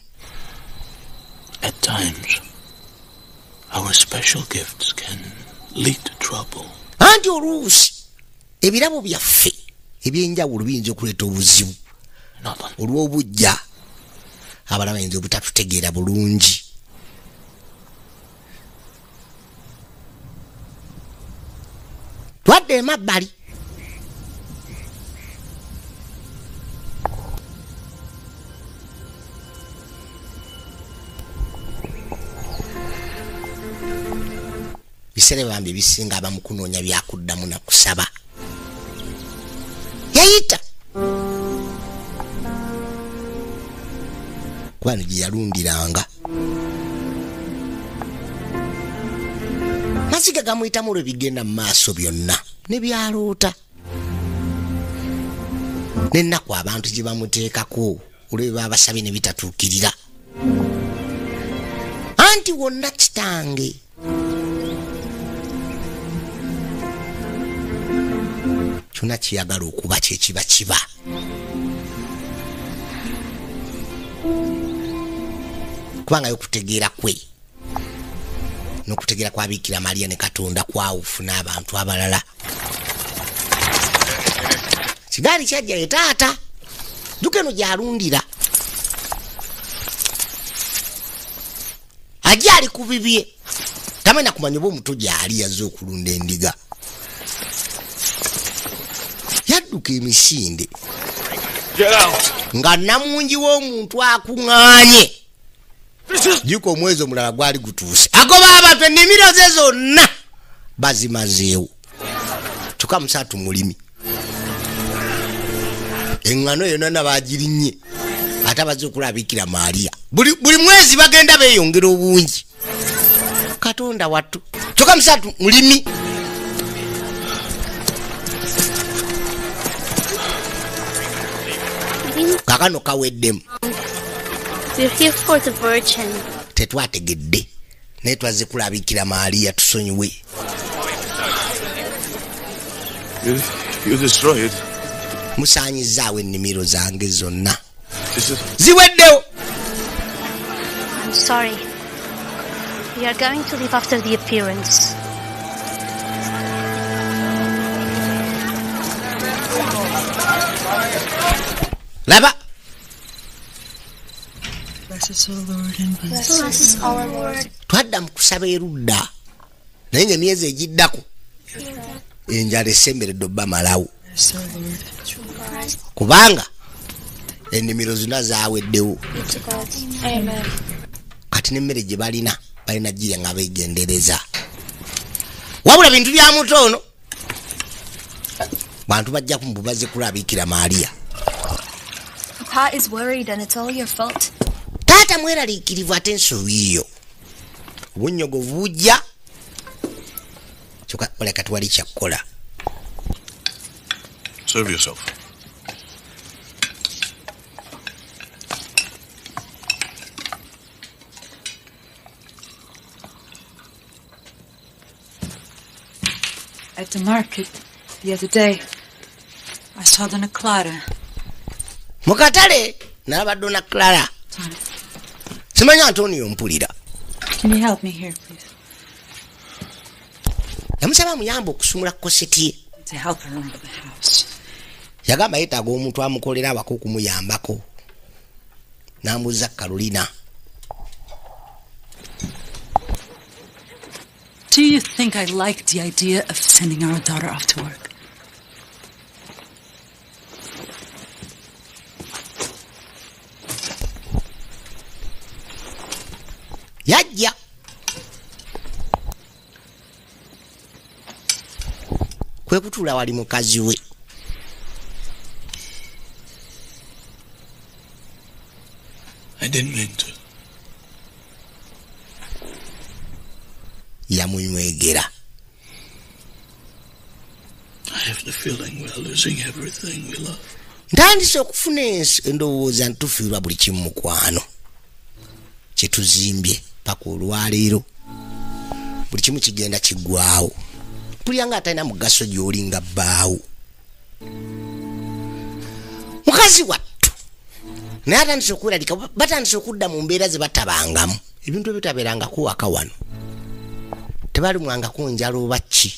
At times, our special gifts can lead to trouble. Anti oluusi ebirabo byaffe ebyenjawulo biyinza okuleeta obuzibu. Not on Olw'obujja abalala bayinza obutatutegeera bulungi. Twadde emabbali. Biseera bambi ebisinga abamu kunoonya byakuddamu nakusaba. Yayita kuba no gye yalundiranga. Maziga gamuyitamu olw'ebigenda mu maaso byonna ne byaloota n'ennaku abantu gye bamuteekako olw'ebyo babasabye ne bitatuukirira. Anti wonna kitange kyonna kiyagala okuba kyekiba kiba. Kubanga y'okutegeera kwe n'okutegeera kwa Bikira Mariya ne Katonda kwawufu n'abantu abalala. Kigaali kyajja ye taata, dduka eno gy'alundira. Ajja ali ku bibye, tamanyi na kumanya oba omuto gy'ali yazze okulunda endiga. Yadduka emisinde Get out. nga namungi w'omuntu akuŋŋaanye. Jjuka omwezi omulala gwali gutuuse, agoba abantu ennimiro ze zonna bazimazeewo. Kyokka musaatu mulimi, eŋŋano yonna bagirinnye, ate abazze okulabikira Maria. Buli mwezi bagenda beeyongera obungi. Katonda wattu. Kyokka musaatu mulimi. Kaakano kaweddemu. We're here for the Virgin. Tetwategedde naye twazze kulabikira Maria, tusonyiwe. You destroy it. Musaanyizaawo ennimiro zange zonna. Is it? Ziweddewo. I'm sorry. We are going to leave after the appearance. Laba. Bless us, O Lord, and bless us. Bless us, our Lord. Twadda mu kusaba erudda, naye ng'emyezi egiddako enjala esemberedde obbamalawo. Bless, O Lord. Kubanga ennimiro zonna zaaweddewo. Be to God. Amen. Kati n'emmere gye balina balina girya nga beegendereza. Wabula bintu bya muto ono, bantu bajja mbu bazze kulabikira Maria. Papa is worried and it's all your fault. Taata mweraliikirivu ate ensobi yo. Obunnyogovu bujja, kyokka oleka tewali kyakukola. Serve yourself. At the market the other day, I saw Donna Clara. Mu katale nalaba Donna Clara. Simanyi Antonio mpulira. Can you help me here, please? Yamusaba amuyambe okusumula koseti ye. To help her around the house. Yagamba yeetaaga omuntu amukolera awaka okumuyambako. N'ambuuza Carolina. Do you think I like the idea of sending our daughter off to work? Yajja kwe kutuula wali mukazi we. I didn't mean to. Yamunywegera. I have the feeling we're losing everything we love. Ntandise okufuna endowooza ntufiirwa buli kimu mukwano kyetuzimbye paka olwaleero, buli kimu kigenda kiggwawo. Mpulira nga atalina mugaso gy'oli nga bbaawo. Mukazi wattu naye atandise okweralika, batandise okudda mu mbeera ze batabangamu, ebintu ebitabeerangako waka wano, tebalumwangako njala oba ki.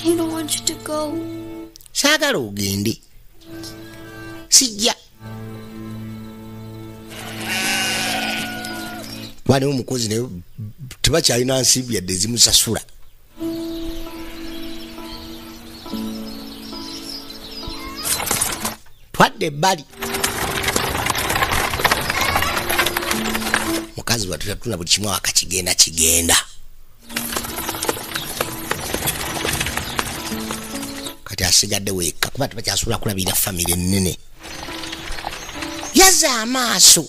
I don't want you to go. Saagala ogende, sijja. Waliwo omukozi naye tebakyalina nsimbi yadde ezimusasula. Twadde ebbali. Mukazi wattu yatuna buli kimu awaka kigenda kigenda. Kati asigadde wekka kuba tebakyasobola kulabirira famire ennene. Yazza amaaso.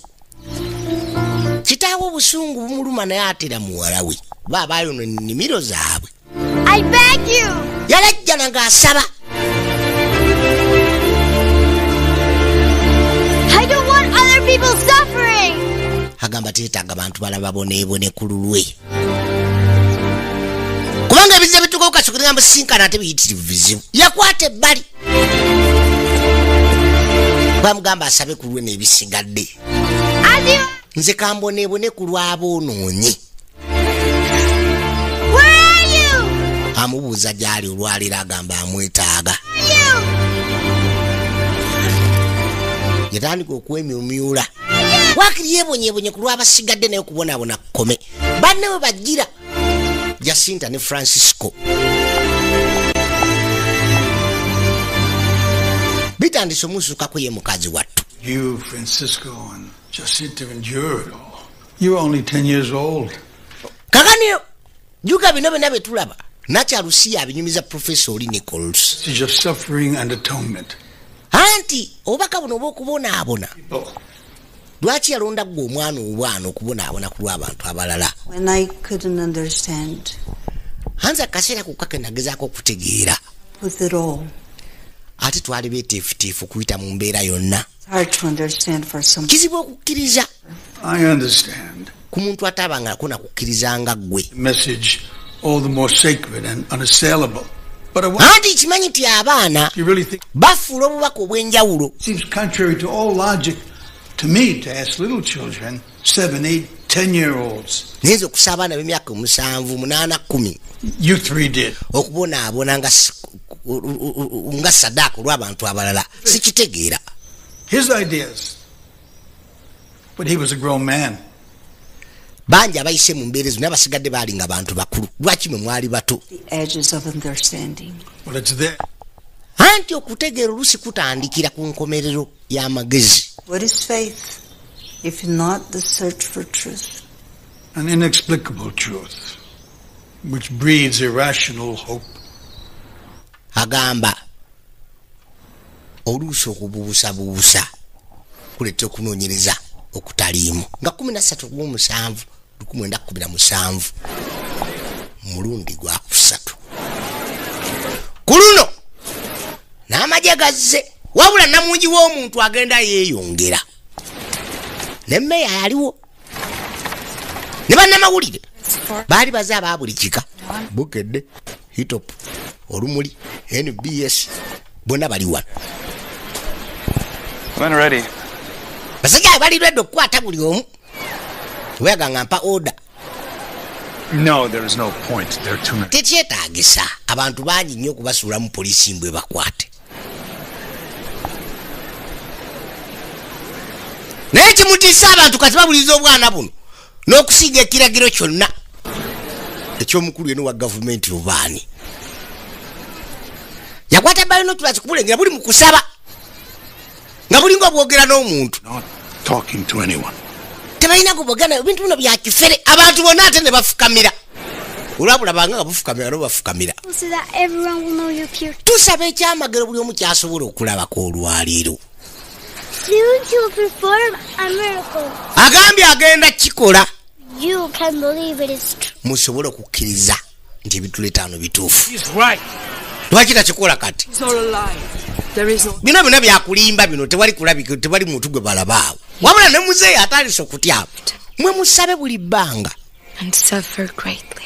Kitaawe obusungu bumuluma naye atera muwala we. Baaba ayono ennimiro zaabwe. I beg you. Yalajjana ng'asaba. I don't want other people suffering. Agamba teetaaga bantu balala baboneebone ku lulwe. Kubanga ebizibu bituuka kasukira musinkana ate biyitirivu bizibu. Yakwata ebbali. Bamugamba asabe ku lulwe n'ebisigadde. Nze kamboneebone ku lw'aboonoonyi. Amubuuza gy'ali olwaleero agamba amwetaaga. Yatandika okwemyumyula. Waakiri yeebonyeebonye ku lw'abasigadde naye okubonaabona kukome. Banne we bajjira Jacinta ne Francisco. Bitandise omusukako ye mukazi wattu. You, Francisco, and Jacinta endured it all. You were only 10 years old. Kakani juga bino byonna bye tulaba Nakyalusiya abinyumiza Professor Oli Nichols. Message of suffering and atonement. Anti obubaka buno obw'okubonaabona lwaki yalonda ggwe omwana obwana okubonaabona ku lw'abantu abalala? When I couldn't understand. Anze akaseera kokka ke nagezaako okutegeera. With it all. Ate twali beeteefuteefu okuyita mu mbeera yonna. It's hard to understand for some. Kizibu okukkiriza. I understand. Ku muntu atabangako na kukkiriza nga ggwe. The message all the more sacred and unassailable. But I Anti kimanyi nti abaana you really think bafuula obubaka obw'enjawulo. Seems contrary to all logic to me to ask little children, 7, 8, 10-year-olds. Nze okusaba abaana b'emyaka 7, 8, 10. You three did. Okubonaabona nga sadaaka olw'abantu abalala. Sikitegeera. His ideas. But he was a grown man. Bangi abayise mu mbeera ezo naye abasigadde baali nga bantu bakulu. Lwaki mwe mwali bato? The edges of understanding. Well, it's there. Anti okutegeera oluusi kutandikira ku nkomerero y'amagezi. What is faith if not the search for truth? An inexplicable truth which breeds irrational hope. Agamba oluusi okubuusabuusa kuleeta okunoonyereza okutaliimu. Nga 13 ogw'omusanvu 1917 mulundi gwa kusatu. Ku luno n'amagye gazze, wabula namungi w'omuntu agenda yeeyongera. Ne mmeeya yaliwo ne bannamawulire baali baze aba buli kika, Bukedde, Hitop, Olumuli, NBS bonna bali wano. When ready. Basajja bali ready okukwata buli omu. Weyaga mpa order. No, there is no point. There are too many. Tekyetaagisa abantu bangi nnyo okubasuula mu poliisi mbwe bakwate. Naye kimutiisa abantu kati babuliza obwana buno n'okusiiga ekiragiro kyonna eky'omukulu eno wa gavumenti obaani. Yakwata binoculars kubulengera buli mu kusaba nga bulinga obwogera n'omuntu. Talking to anyone. Tebalina kubogana ebintu bino bya kifere. Abantu bonna ate ne bafukamira. Olwabulabanga nga bufukamira no bafukamira. So that everyone will know you appear. Tusaba ekyamagero buli omu kyasobola okulabako olwaleero. Soon you'll perform a miracle. Agambye agenda kikola. You can believe it is true. Musobole okukkiriza nti ebituleeta wano bituufu. He's right. Lwaki takikola kati? It's all a lie. There is no Bino byonna byakulimba bino, tewali kulabika, tewali muntu gwe balabaawo. Wabula ne muzeeyi atandise okutyaba. Mwe musabe buli bbanga. And suffer greatly.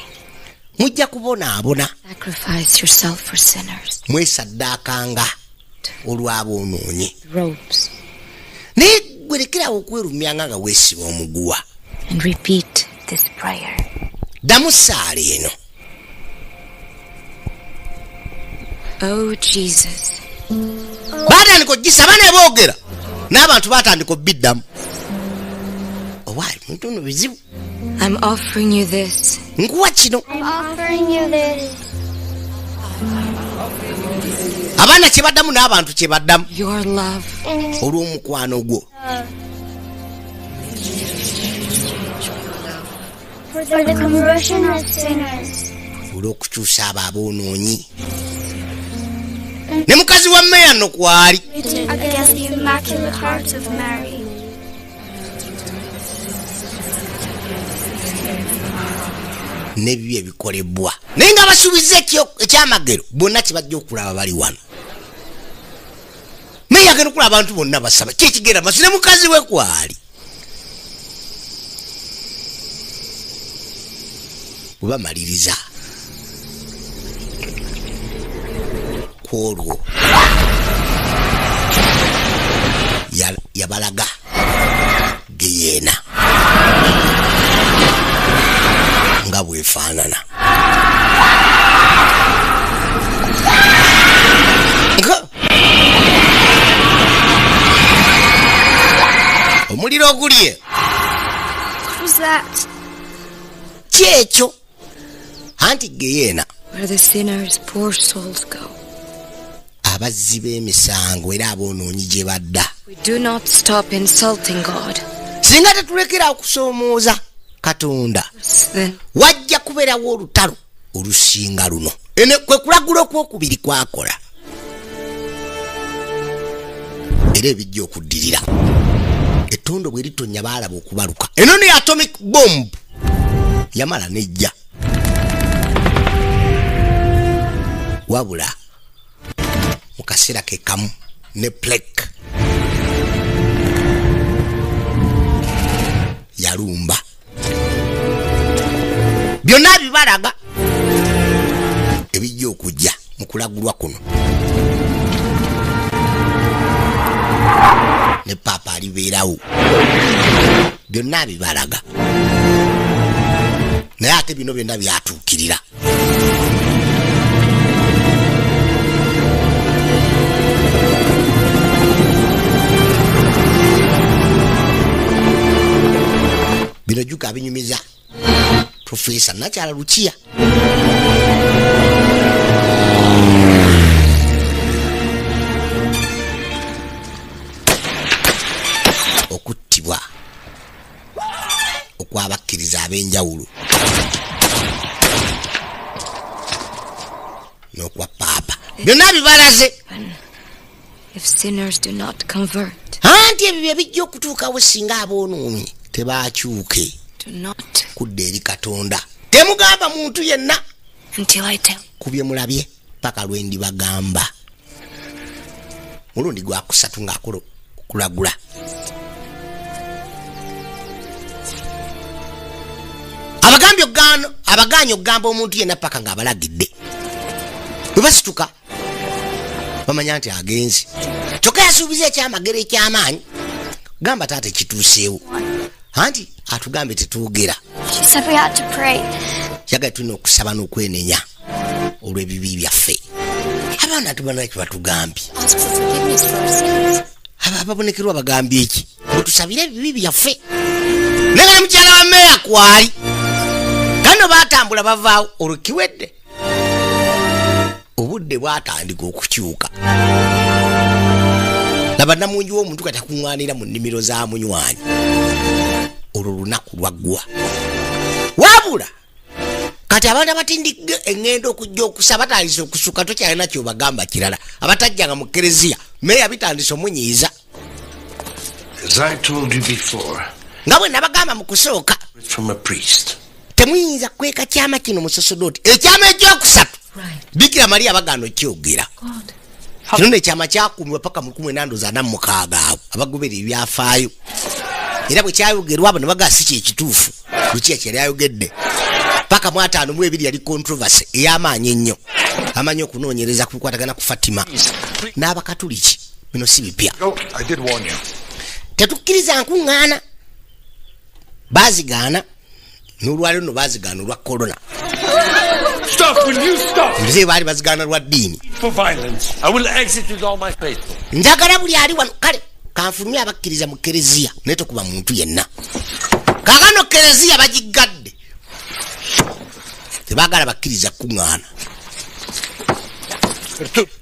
Mujja kubonaabona. Sacrifice yourself for sinners. Mwesaddaakanga olw'aboonoonyi. Robes. Naye gwe lekerawo okwerumyanga nga weesiba omuguwa. And repeat this prayer. Ddamu ssaala eno. Oh Jesus. Baatandika ogisaba ne boogera n'abantu baatandika obbiddamu. Owaayi muntu nno bizibu. I'm offering you this. Nkuwa kino. I'm offering you this. Abaana kye baddamu n'abantu kye baddamu. Your love. Olw'omukwano gwo. For the conversion of sinners. Olw'okukyusa abo aboonoonyi. Ne mukazi wa mmeya nno kwali. Against the Immaculate Heart of Mary. N'ebibi ebikolebwa. Naye nga basuubiza ekyamagero bonna kye bajja okulaba bali wano. Meya agenda okulaba abantu bonna basaba. Ki ekigenda maaso ne mukazi we kwali. Bwe bamaliriza ku olwo yabalaga geyeena nga bwefaanana. Omuliro ogulye. What was that? Ki ekyo? Anti geyeena. Where the sinners' poor souls go. Abazzi b'emisango era aboonoonyi gye badda. We do not stop insulting God. Singa tetulekera okusoomooza Katonda, wajja kubeerawo olutalo olusinga luno. Eno kwe kulagula okwokubiri kwakola. Era ebijja okuddirira. Ettondo bwe litonnya baalaba okubaluka. Eno ne atomic bomb yamala nejja. Wabula mu kaseera ke kamu ne plague yalumba. Byonna bibalaga ebijja okujja mu kulagulwa kuno. Ne paapa alibeerawo. Byonna bibalaga. Naye ate bino byonna byatuukirira. Bino jjuka abinyumiza Profesa Nakyala Lucia. Okuttibwa okw'abakkiriza ab'enjawulo n'okwa paapa byonna bibalaze. If sinners do not convert, Anti ebyo bye bijja okutuukawo singa aboonoonyi tebakyuke kudda eri Katonda. Temugamba muntu yenna until I tell. Ku bye mulabye paka lwe ndibagamba. Mulundi gwa kusatu ng'akola okulagula. Abagambye abagaanye okugamba omuntu yenna paka ng'abalagidde. Bwe basituka bamanya nti agenze. Kyokka yasuubiza ekyamagero eky'amaanyi. Gamba taata ekituuseewo. Anti atugambe tetwogera. She said we had to pray. Yagala tulina okusaba n'okwenenya olw'ebibi byaffe. Abaana tubana kye batugambye. Ask for forgiveness for our sins. Abo ababonekerwa bagambye ki? Mutusabire ebibi byaffe. Naye nga ne mukyala wa meeya kwali. Kano baatambula bavaawo olwo kiwedde. Obudde bwatandika okukyuka. Laba namungi w'omuntu kati akuŋŋaanira mu nnimiro za munywanyi. Olwo lunaku lwaggwa. Wabula kati abantu abatindigga eŋŋendo okujja okusaba batandise okusuka, tokyalina kyobagamba kirala. Abatajjanga mu kereziya meeya bitandise omunyiiza. As I told you before, nga bwe nabagamba mu kusooka, it's from a priest. Temuyinza kweka kyama kino musosodooti. Ekyama ekyokusatu Bikira Maria bagaana okyogera. Kino nno ekyama kyakuumibwa paka mu 1946 awo abagobera ebyafaayo. Era bwe kyayogerwa abo ne bagaa si kyekituufu. Lukiya kyeyali ayogedde paka mu 52 yali controversy ey'amaanyi ennyo. Amanyi okunoonyereza ku bikwatagana ku Fatima n'Abakatuliki. Bino si bipya. Go. I did warn you. Tetukkiriza nkuŋŋaana. Baazigaana n'olwaliro nno baazigaana olwa korona. Stop, will you stop? Nze baali bazigaana lwa ddiini. For violence. I will exit with all my faithful. Njagala buli ali wano kale kanfulumye abakkiriza mu kereziya naye tokuba muntu yenna. Kaakano kereziya bagiggadde. Tebaagala bakkiriza kuŋŋaana.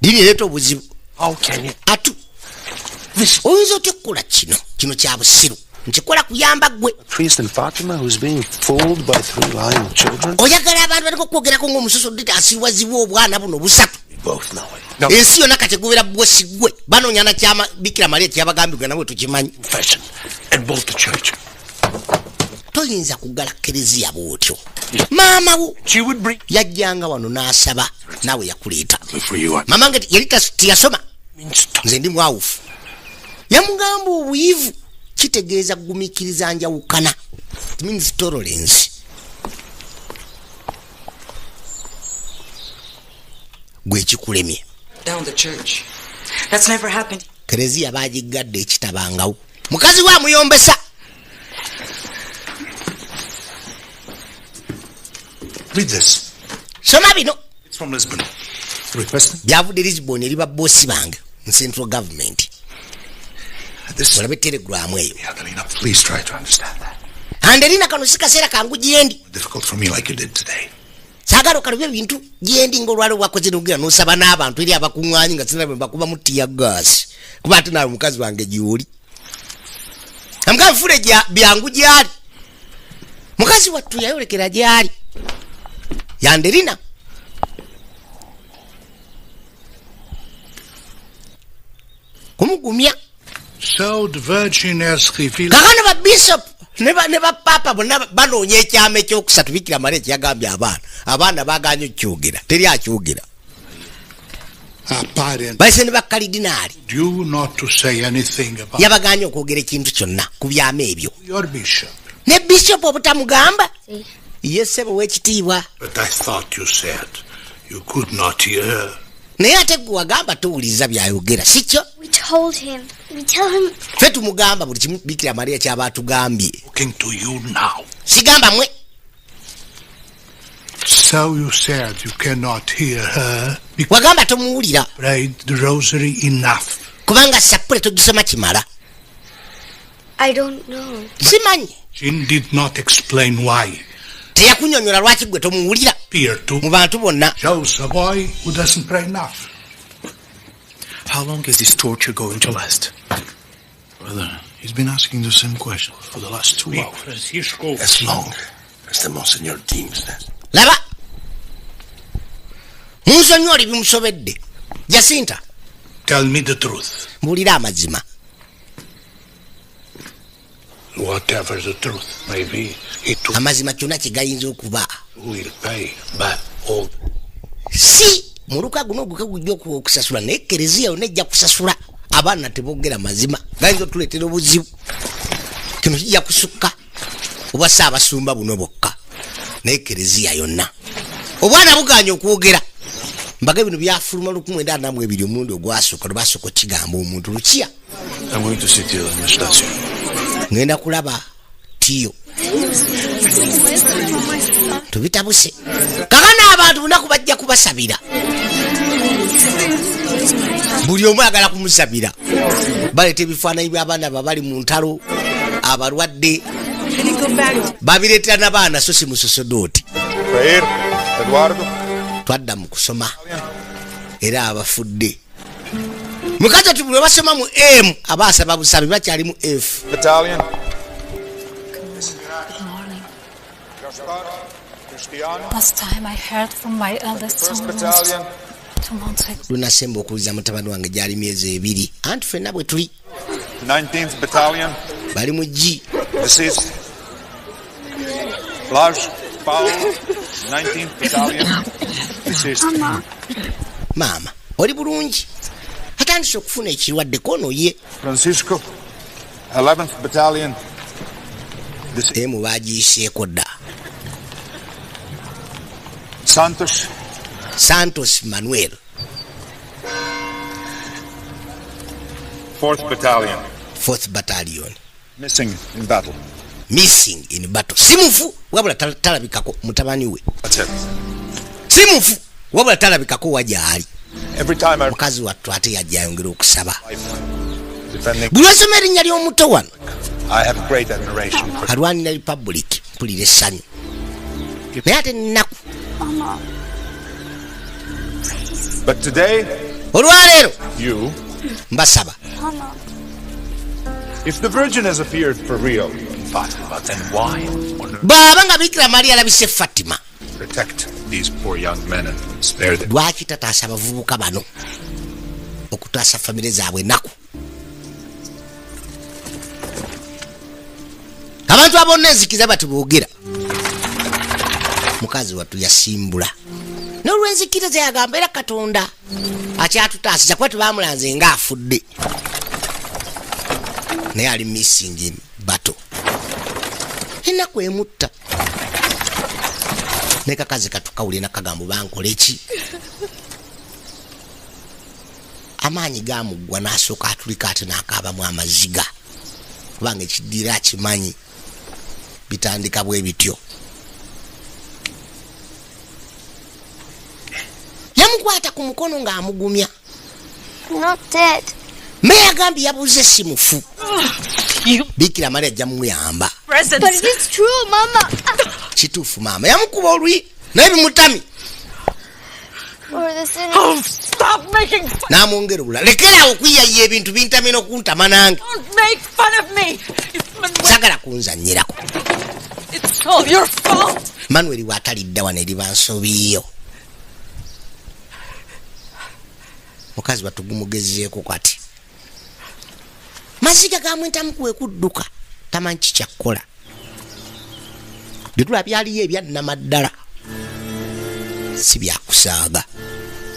Ddiini ereeta obuzibu. How can you? Atu oyinza otya okukola kino? Kino kya busiru. Nkikola kuyamba ggwe. A priest in Fatima who's being fooled by three lying children? Oyagala abantu baliko okwogerako ng'omusosodoti asiwazibwa obwana buno busatu. We both know it. No. Ensi yonna kati egoberera bbwo si ggwe. Banoonya na kyama Bikira Maria kyeyabagambibwa nabwe tukimanyi. Confession and bolt the church. Toyinza kuggala kereziya bw'otyo. Maama wo She would bring yajjanga wano n'asaba naawe yakuleeta. for you. I Mama nge yali teyasoma. mean, stop. Nze ndi mwawufu. Yamugamba obuyivu kitegeeza kugumiikiriza njawukana. It means tolerance. Gwe kikulemye. Down the church. That's never happened. Kereziya baagiggadde ekitabangawo. Mukazi we amuyombesa. Read this. Soma bino. It's from Lisbon. Requesting Byavudde Lisbon eri baboosi bange mu central government. this. Olabe telegram eyo. Adelina, please try to understand that. Anderina kano si kaseera kangu gyendi. Difficult for me like you did today. Saagala okalubye ebintu gyendi ng'olwali bwakoze n'ogenda n'osaba n'abantu eri abakuŋŋaanyi nga sina bwe bakubamu tear gas. Kuba ate naawe mukazi wange gy'oli. Amugambe nfuule byangu gy'ali. Mukazi wattu yayolekera gy'ali. Yanderina. Kumugumya. So the Virgin has revealed Kakano ba bishop ne ba papa bonna banoonya ekyama ekyokusatu Bikira Maria kyeyagambye abaana. Abaana baagaanye okukyogera. Teri akyogera. Apparent Bayise ne bakalidinaali. you not to say anything about Yabagaanye okwogera ekintu kyonna ku byama ebyo. your bishop. Ne bishop obutamugamba. Ye ssebo w'ekitiibwa. But I thought you said you could not hear her. Naye ate gwe wagamba towuliriza by'ayogera, si kyo? We told him. We tell him Ffe tumugamba buli kimu Bikira Maria ky'aba atugambye. Talking to you now. Sigamba mmwe. So you said you cannot hear her because Wagamba tomuwulira you prayed the rosary enough. kubanga sappule togisoma kimala. I don't know. Simanyi. She did not explain why. Teyakunnyonnyola lwaki gwe tomuwulira Appear to mu bantu bonna. shows a boy who doesn't pray enough. How long is this torture going to last? Brother, he's been asking the same question for the last 2 hours. Francisco. As long as the Monsignor deems that. Laba. Munsonyiwa bimusobedde. Jacinta, Tell me the truth. mbuulira amazima. Whatever the truth may be, it Amazima kyonna kye gayinza okuba. will pay back all. Si muluka guno oguka gujja okusasula naye kereziya yonna ejja kusasula. Abaana teboogera mazima gayinza otuleetera obuzibu. Kino kijja kusukka oba si abasumba buno bokka naye kereziya yonna. Obwana bugaanye okwogera. Mbaga bino byafuluma 1942 omulundi ogwasooka lwe basooka okukigamba omuntu Lukiya. I'm going to see Tio Anastasio. Ngenda kulaba Tiyo. Tubitabuse. Kakano abantu bunaku bajja kubasabira. Buli omu ayagala kumusabira. Baleeta ebifaananyi by'abaana babali mu ntalo, abalwadde babireetera n'abaana, so si musosodooti. Jair, Eduardo. Twadda mu kusoma era abafudde mukazi ati bwe basoma mu M aba asaba busabi, bakyali mu F. Battalion. Cristiano. Last time I heard from my eldest First son was Battalion. 2 months ago. Lunasemba okuwuliza mutabani wange gyali myezi 2, anti ffenna bwe tuli. 19th Battalion. Bali mu G. Deceased. Lars Paul. 19th Battalion. Deceased. Maama, oli bulungi? Atandise okufuna ekirwadde kono ye. Francisco. 11th Battalion. Emu bagiyiseeko dda. Santos. Santos Manuel. 4th Battalion. 4th Battalion. Missing in battle. Missing in battle, si mufu wabula talabikako mutabani we. That's it. Si mufu wabula talabikako wa gyali. Every time I Mukazi wattu ate yajja ayongera okusaba. Defending Buli lwesoma erinnya ly'omuto wano I have great admiration for alwanira republic, mpulira essanyu naye ate nnaku. Mama. But today Olwaleero you mbasaba. Mama. If the Virgin has appeared for real in Fatima, then why on earth Bw'aba nga Bikira Maria alabise Fatima, protect these poor young men and spare them? lwaki tataasa abavubuka bano okutaasa famire zaabwe ennaku? Abantu abonna enzikiza bati boogera. Mukazi wattu yasimbula n'olwenzikiriza, yagamba era Katonda akyatutaasiza kuba tebamulanze ng'afudde, naye ali missing in battle. Ennaku emutta ne kakazi katukawulira nakagambo bankola eki, amaanyi gamuggwa n'asooka atulika ate n'akaabamu amaziga, kubanga ekiddira akimanyi bitandika bwe bityo. Yamukwata ku mukono ng'amugumya. Not dead. Meya agambye yabuze si mufu, Bikira Maria ajja muyamba. But it's true, Mama. Kituufu maama. Yamukuba olwi naye bimutami. Or the sinners. Oh, stop making fun. N'amwongera obulala, lekerawo okwiyayiya ebintu bintamye n'okuntama nange. Don't make fun of me. Manuel, Sagala kunzanyirako. it's all your fault. Manuel bw'atalidda wano eriba nsobiyo. Mukazi watugumugezeeko kati maziga gamwentamu kwe kudduka, tamanyi kikyakkola. Byetula byaliyo ebyannamaddala si byakusaaga.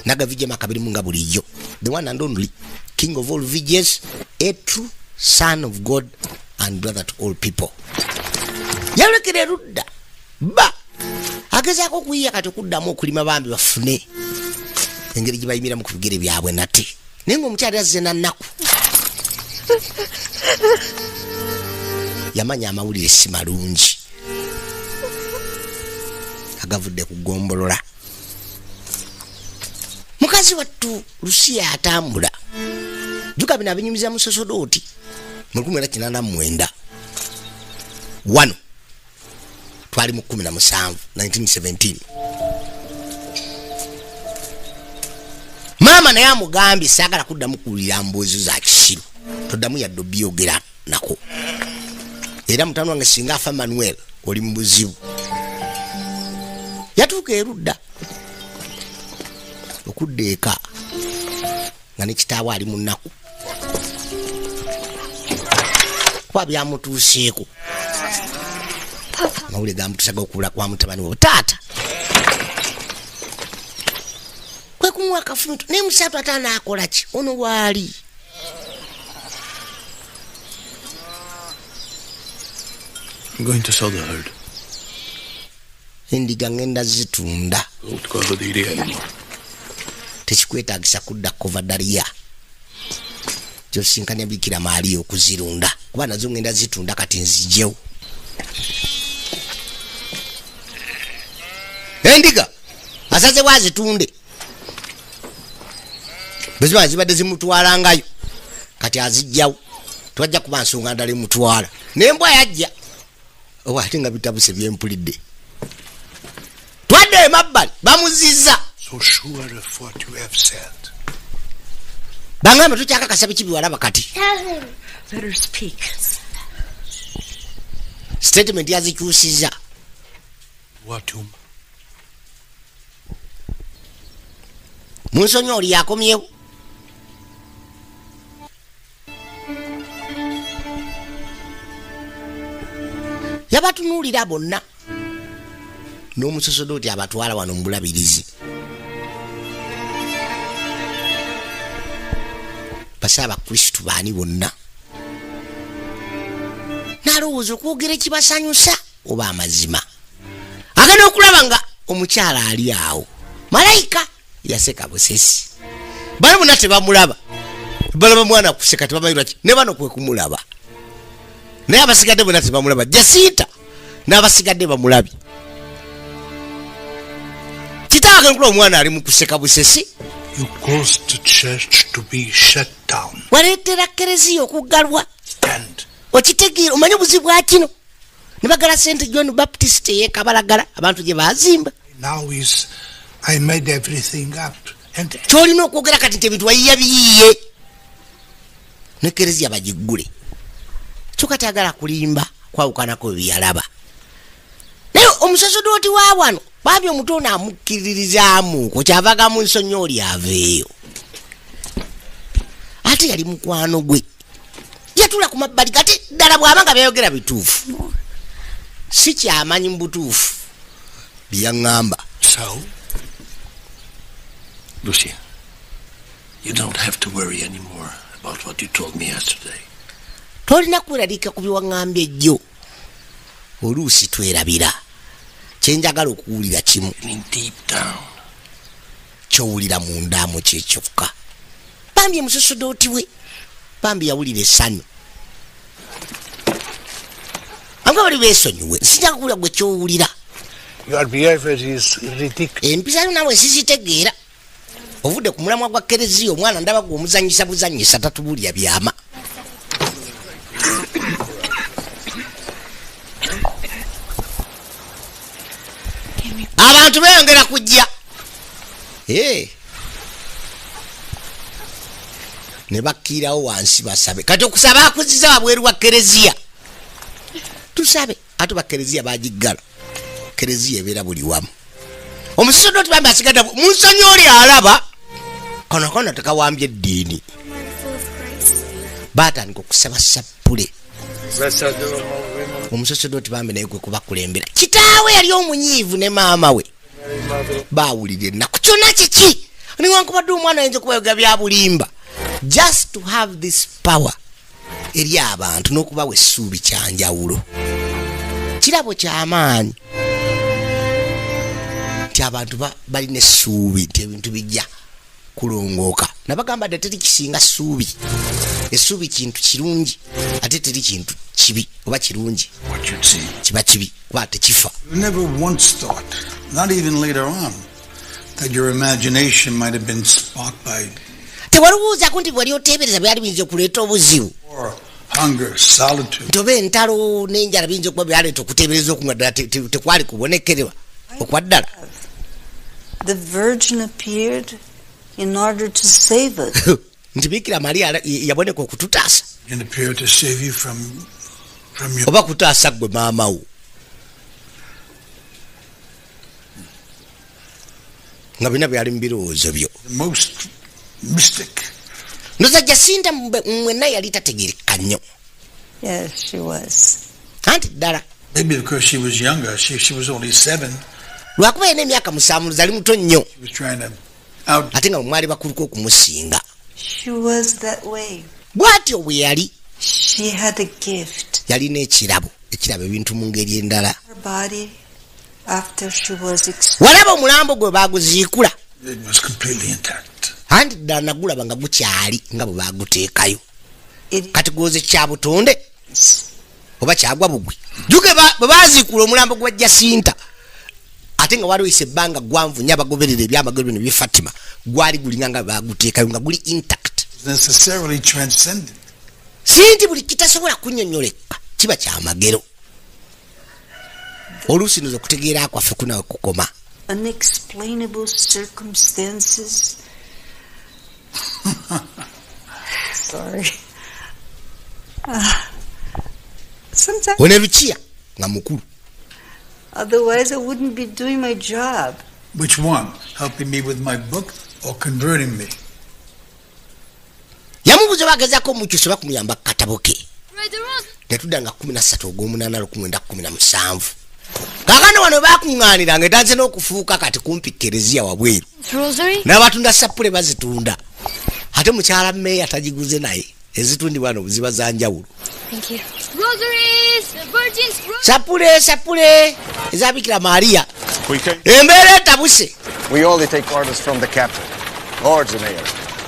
Naga VJ makabirimu nga bulijjo, the one and only king of all VJs, a true son of God and brother to all people. Yalekera erudda ba agezaako okuyiya kati okuddamu okulima, bambi bafune engeri gye bayimiramu ku bigere byabwe nate, naye ngaomukyali azze nannaku, yamanya amawulire si malungi agavudde ku gombolola. Mukazi wattu Lusiya atambula juka bino abinyumiza musosodooti mu 1989, wano twali mu 17, 1917. Maama naye amugambye, saagala kuddamu kuwulira mboozi za kisiru, toddamu yadde obyogera nako. Era mutabani wange singa afa, Manuel, oli mu buzibu. Yatuuka erudda okudda eka nga ne kitaawe ali mu nnaku kuba byamutuuseeko, amawulire gamutuusaga okubula kwa mutabani we. Taata kwe kumuwa akafumitu naye musatu ate anaakola ki ono waali? I'm going to sell the herd. Endiga ngenda zitunda. Don't go to the anymore. Tekikwetagisa kudda Kovadariya gyosinkanya Bikira Maaliya okuzirunda, kuba nazo ngenda zitunda kati nzijewo. Endiga asaze bwazitunde. Bwe ziba zibadde zimutwalangayo, kati azijjawo, tewajja kuba nsonga ndala emutwala. Nembwa yajja oba ate nga bitabuse byempulidde. Twadde emabbali, bamuziza. So sure of what you have said. Bangambe tukyakakasa biki biwalaba kati. Tell him. Let her speak. Statement yazikyusiza. What whom? Munsonyi oli yakomyewo. Yabatunuulira bonna n'omusosodooti abatwala wano mu bulabirizi. Base abakristu baani bonna, n'alowooza okwogera ekibasanyusa oba amazima. Agenda okulaba nga omukyala ali awo, malayika. Yaseka busesi. Bano bonna tebamulaba, balaba mwana kuseka, tebamanyi lwaki. Ne bano kwe kumulaba, naye abasigadde bonna tebamulaba. Jasinta n'abasigadde bamulabye. Kitaawe nkula, omwana ali mu kuseka busesi. You caused the church to be shut down. Waleetera kereziya okuggalwa. And Okitegeera? Omanyi obuzibu bwa kino? Ne bagala St John Baptist eyekabalagala abantu gye bazimba. Now is I made everything up. And Kyolina okwogera kati nti ebintu wayiya biyiye ne kereziya bagiggule. Kyokka tayagala kulimba, kwawukanako byeyalaba. Naye omusosodooti wa wano bambi omuto ono amukkiririzaamu kukyavaga mu nsonyi oli aveeyo, ate yali mukwano gwe. Yatula ku mabbali. Kati ddala bw'aba nga byayogera bituufu, si kyamanyi mu butuufu byeyaŋŋamba. So, Lucia, you don't have to worry anymore about what you told me yesterday. Tolina kweraliika ku byewaŋŋambye ejjo. Oluusi twerabira. Kyenjagala okuwulira kimu. I mean, deep down, Kyowulira mundaamu kyekyokka. Bambi omusosodooti we bambi yawulira essanyu anga bali beesonyiwe. Sijja kuwulira gwe kyowulira. Your behavior is ridiculous. Empisa yo naawe sizitegeera. Ovudde ku mulamwa gwa kereziya. Omwana ndaba gwe omuzanyisa buzanyisa, tatubuulira byama. Abantu beeyongera kujja. Eh. Ne bakkirawo wansi basabe. Kati okusaba akuziza wabweru wa kereziya. Tusabe ate bakereziya bagiggala. Kereziya ebeera buli wamu. Omusosodooti bambi asigadde munsonyi oli alaba kano kano tekawambye eddiini. Full of grace. Batandika okusaba sappule. Omusosodooti bambi naye gwe kubakulembera. Kitaawe yali omunyiivu ne maama we baawulira ennaku. Kyonna kiki, newankubadde omwana ayinza okubayogera bya bulimba, just to have this power eri abantu n'okubawa essuubi kyanjawulo, kirabo kyamaanyi nti abantu balina essuubi nti ebintu bijja kulongooka. Nabagamba dde, teri kisinga ssuubi. Essuubi kintu kirungi, ate teri kintu kibi oba kirungi What you'd see. kiba kibi kuba tekifa. You never once thought, not even later on, that your imagination might have been sparked by Tewalowoozaako nti bwali oteebereza byali biyinza okuleeta obuzibu, war, hunger, solitude. nti oba entalo n'enjala biyinza okuba byaleeta okuteebereza okunga ddala tekwali kubonekerwa okwa ddala? The Virgin appeared in order to save us. Nti Bikira Mariya yaboneka okututaasa. And appeared to save you from your Oba kutaasa gwe maama wo nga bina byali mu birowoozo byo. The most mystic. Ndoza Jasinta mwenna yali tategereka nnyo. Yes, she was. Anti ddala. Maybe because she was younger. She was only 7. Lwakuba yina emyaka 7, zali muto nnyo. She was trying to out Ate nga mwali bakuluko okumusinga. She was that way. Bw'atyo bwe yali. She had a gift. Yalina ekirabo ekirabo ebintu mu ngeri endala. Her body, after she was exposed, Walaba omulambo gwe baguziikula? It was completely intact. Anti ddala nagulaba nga gukyali nga bwe baguteekayo. It Kati gwoze kya butonde oba kyagwa bugwi? Juke bwe baziikula omulambo gwa Jasinta, Ate nga waliwo ebbanga gwanvu nnyo abagoberera ebyamagero bino bye Fatima gwali gulinga nga baguteekayo nga guli intact. Necessarily transcendent. Si nti buli kitasobola kunnyonnyoleka kiba kyamagero. Oluusi noza okutegeera kwaffe kunawe kukoma. Unexplainable circumstances. Sorry. Sometimes. Ono Lukiya nga mukulu. Otherwise, I wouldn't be doing my job. Which one? Helping me with my book or converting me? Yamubuuza bagezaako omukyusa oba kumuyamba ku katabo ke. Netudda nga 13 ogw'omunaana 1917. Kaakano wano bakuŋŋaanira nga etandise n'okufuuka kati kumpi kereziya wabweru. Rosary? N'abatunda sapule bazitunda, ate mukyala meeya tagiguze, naye ezitundibwa wano ziba za njawulo. Thank you. Rosaries! The Virgin's Rosary! Sapule, sapule ezabikira Maria. We came. Embeera etabuse. We only take orders from the captain or the mayor.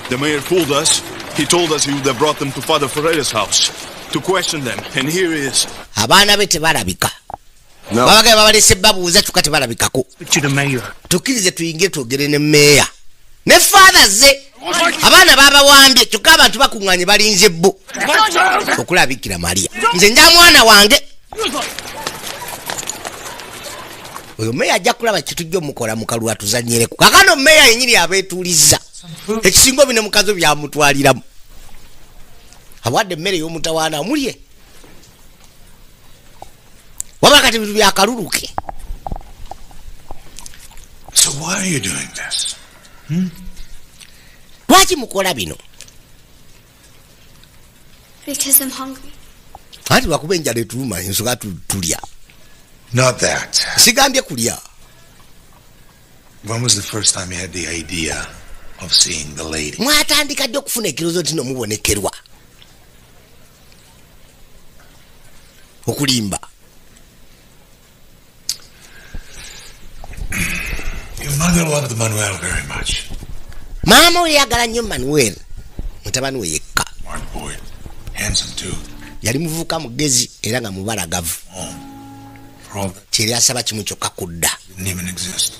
The mayor fooled us. He told us he would have brought them to Father Ferreira's house to question them, and here he is. Abaana be tebalabika. No. Babagaye babalese babuuza kyokka tebalabikako. To the mayor. Tukkirize tuyingire twogere ne meeya ne Father ze. Abaana babawambye kyokka abantu bakuŋŋaanye balinze bo okulabikira Mariya. Nze nja mwana wange oyo. Meeya ajja kulaba kitujja omukola mukalu atuzanyireko. Kakano meeya yenyini abeetuuliza ekisinga bino mukazi byamutwaliramu awadde emmere y'omutawaana mulye wabula kati bintu byakaluluke. So why are you doing this? Lwaki mukola bino? Because I'm hungry. Anti lwakuba enjala etuluma, ensonga tulya. Not that. Sigambye kulya. When was the first time you had the idea of seeing the lady? Mwatandika ddi okufuna ekirowoozo nti nomubonekerwa okulimba? Your mother loved Manuel very much. Maama we yagala nnyo Manuel, mutabani we yekka. Smart boy. Handsome too. Yali muvubuka mugezi era nga mubalagavu. For all that Kyeri asaba kimu kyokka, kudda. didn't even exist.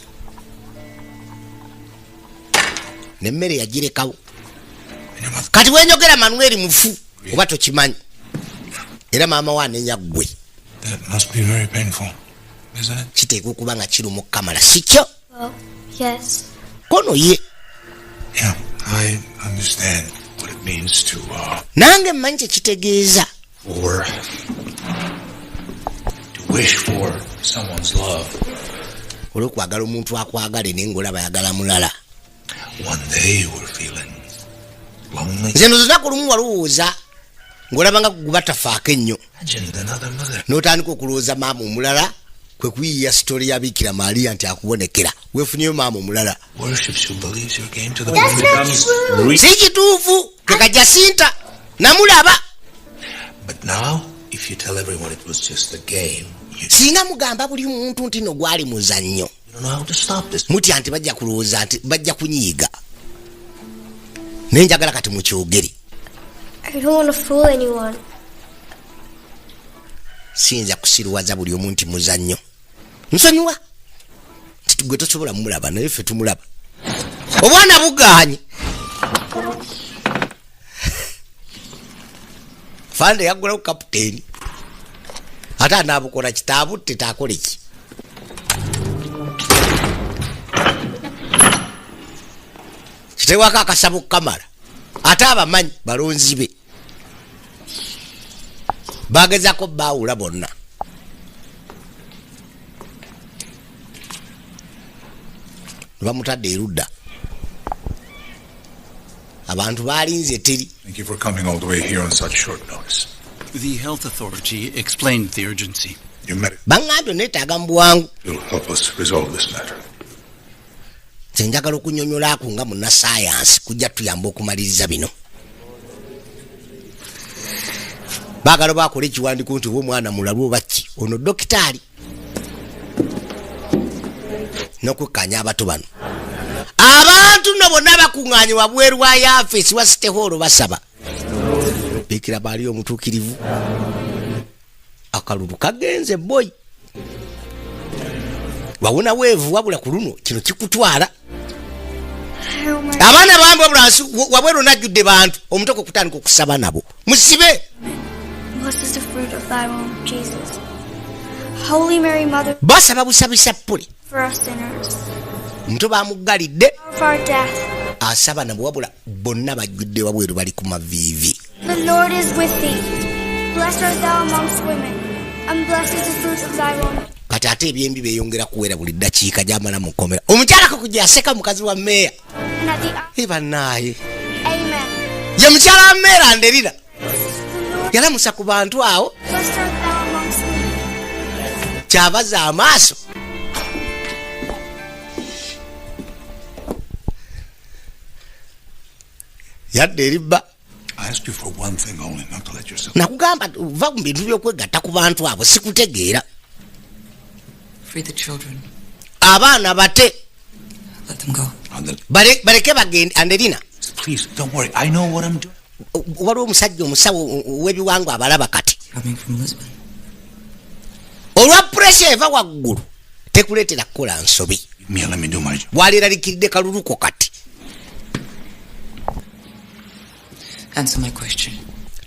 Nemmere yagirekawo. Kati wenjogera Manuel mufu oba tokimanyi, era maama we anenya ggwe. That must be very painful, isn't it? Kiteekwa okuba nga kirumu kamala, si kyo? Well, yes. Kono ye. Yeah, I understand what it means to, Nange mmanyi kyekitegeeza or to wish for someone's love. Olw'okwagala omuntu akwagale naye ng'olaba ayagala mulala. One day you were feeling lonely. Nze nno lunaku lumu walowooza ng'olaba nga guba tafaako ennyo. Imagined another mother. N'otandika okulowooza maama omulala, kwe kuyiiya story ya Biikira Maaliya nti akubonekera, weefunyeyo maama omulala. Worships you, believes your game to the That's not true. Si kituufu, keka Jasinta namulaba. But now, if you tell everyone it was just a game, you Singa mugamba buli muntu nti no gwali muzannyo, don't know how to stop this. Mutya nti bajja kulowooza nti bajja kunyiiga, naye njagala kati mukyogere. I don't want to fool anyone. Siyinza kusiruwaza buli omu nti muzannyo. Nsonyiwa nti gwe tosobola mumulaba, naye ffe tumulaba. Obwana buganye fande yaggulawo kapiteeni ate anaabukola kitaabutte taakole ki? Kitewako akasabo kamala ate abamanyi balonzi be bagezako baawula bonna. Bamutadde erudda, abantu balinze teri. Thank you for coming all the way here on such short notice. The health authority explained the urgency. Your medical Baŋŋambye neetaaga mu bwangu. will help us resolve this matter. Nze njagala okunyonyolaako nga munnasayansi kujja tuyamba okumaliriza bino. Baagala bakola ekiwandiiko nti oba omwana mulalu oba ki. Ono dokitaali n'okwekkaanya abato bano. Abantu nno bonna bakuŋŋaanye wabweru wa yafeesi wa City Hall, basaba Biikira baali omutuukirivu. Akalulu kagenze boyi. Wawona weevu, wabula ku luno kino kikutwala. Abaana bambi, wabula nsi wabweru najjudde bantu. Omutoko kutandika okusaba nabo musibe. Blessed is the fruit of thy womb, Jesus. Holy Mary, Mother, Basaba busabisa ppule. for us sinners, Omuto bamuggalidde. of our death. Asaba nabo, wabula bonna bajjudde wabweru, bali ku maviivi. The Lord is with thee. Blessed art thou amongst women, and blessed is the fruit of thy womb. Kati ate ebyembi beeyongera kuwera buli ddakiika gyamala mukomera. Omukyalako kujja aseka mukazi wa meeya. And at the hour, E bannaaye. Amen. Ye mukyala wa meera Anderina yalamusa ku bantu awo. Blessed art thou amongst women. Kyabaza amaaso. Yadde eribba. I asked you for one thing only, not to let yourself. Nakugamba va mu bintu by'okwegatta ku bantu abo, sikutegeera. Free the children. Abaana bate. Let them go. Baleke bagende, Anderina. Please, don't worry. I know what I'm doing. Waliwo omusajja omusawo w'ebiwangwa abalaba kati. Coming from Lisbon. Olwa pressure eva waggulu tekuleetera kukola nsobi. Me and let me do my job. Waleeralikiridde kaluluko kati. Answer my question.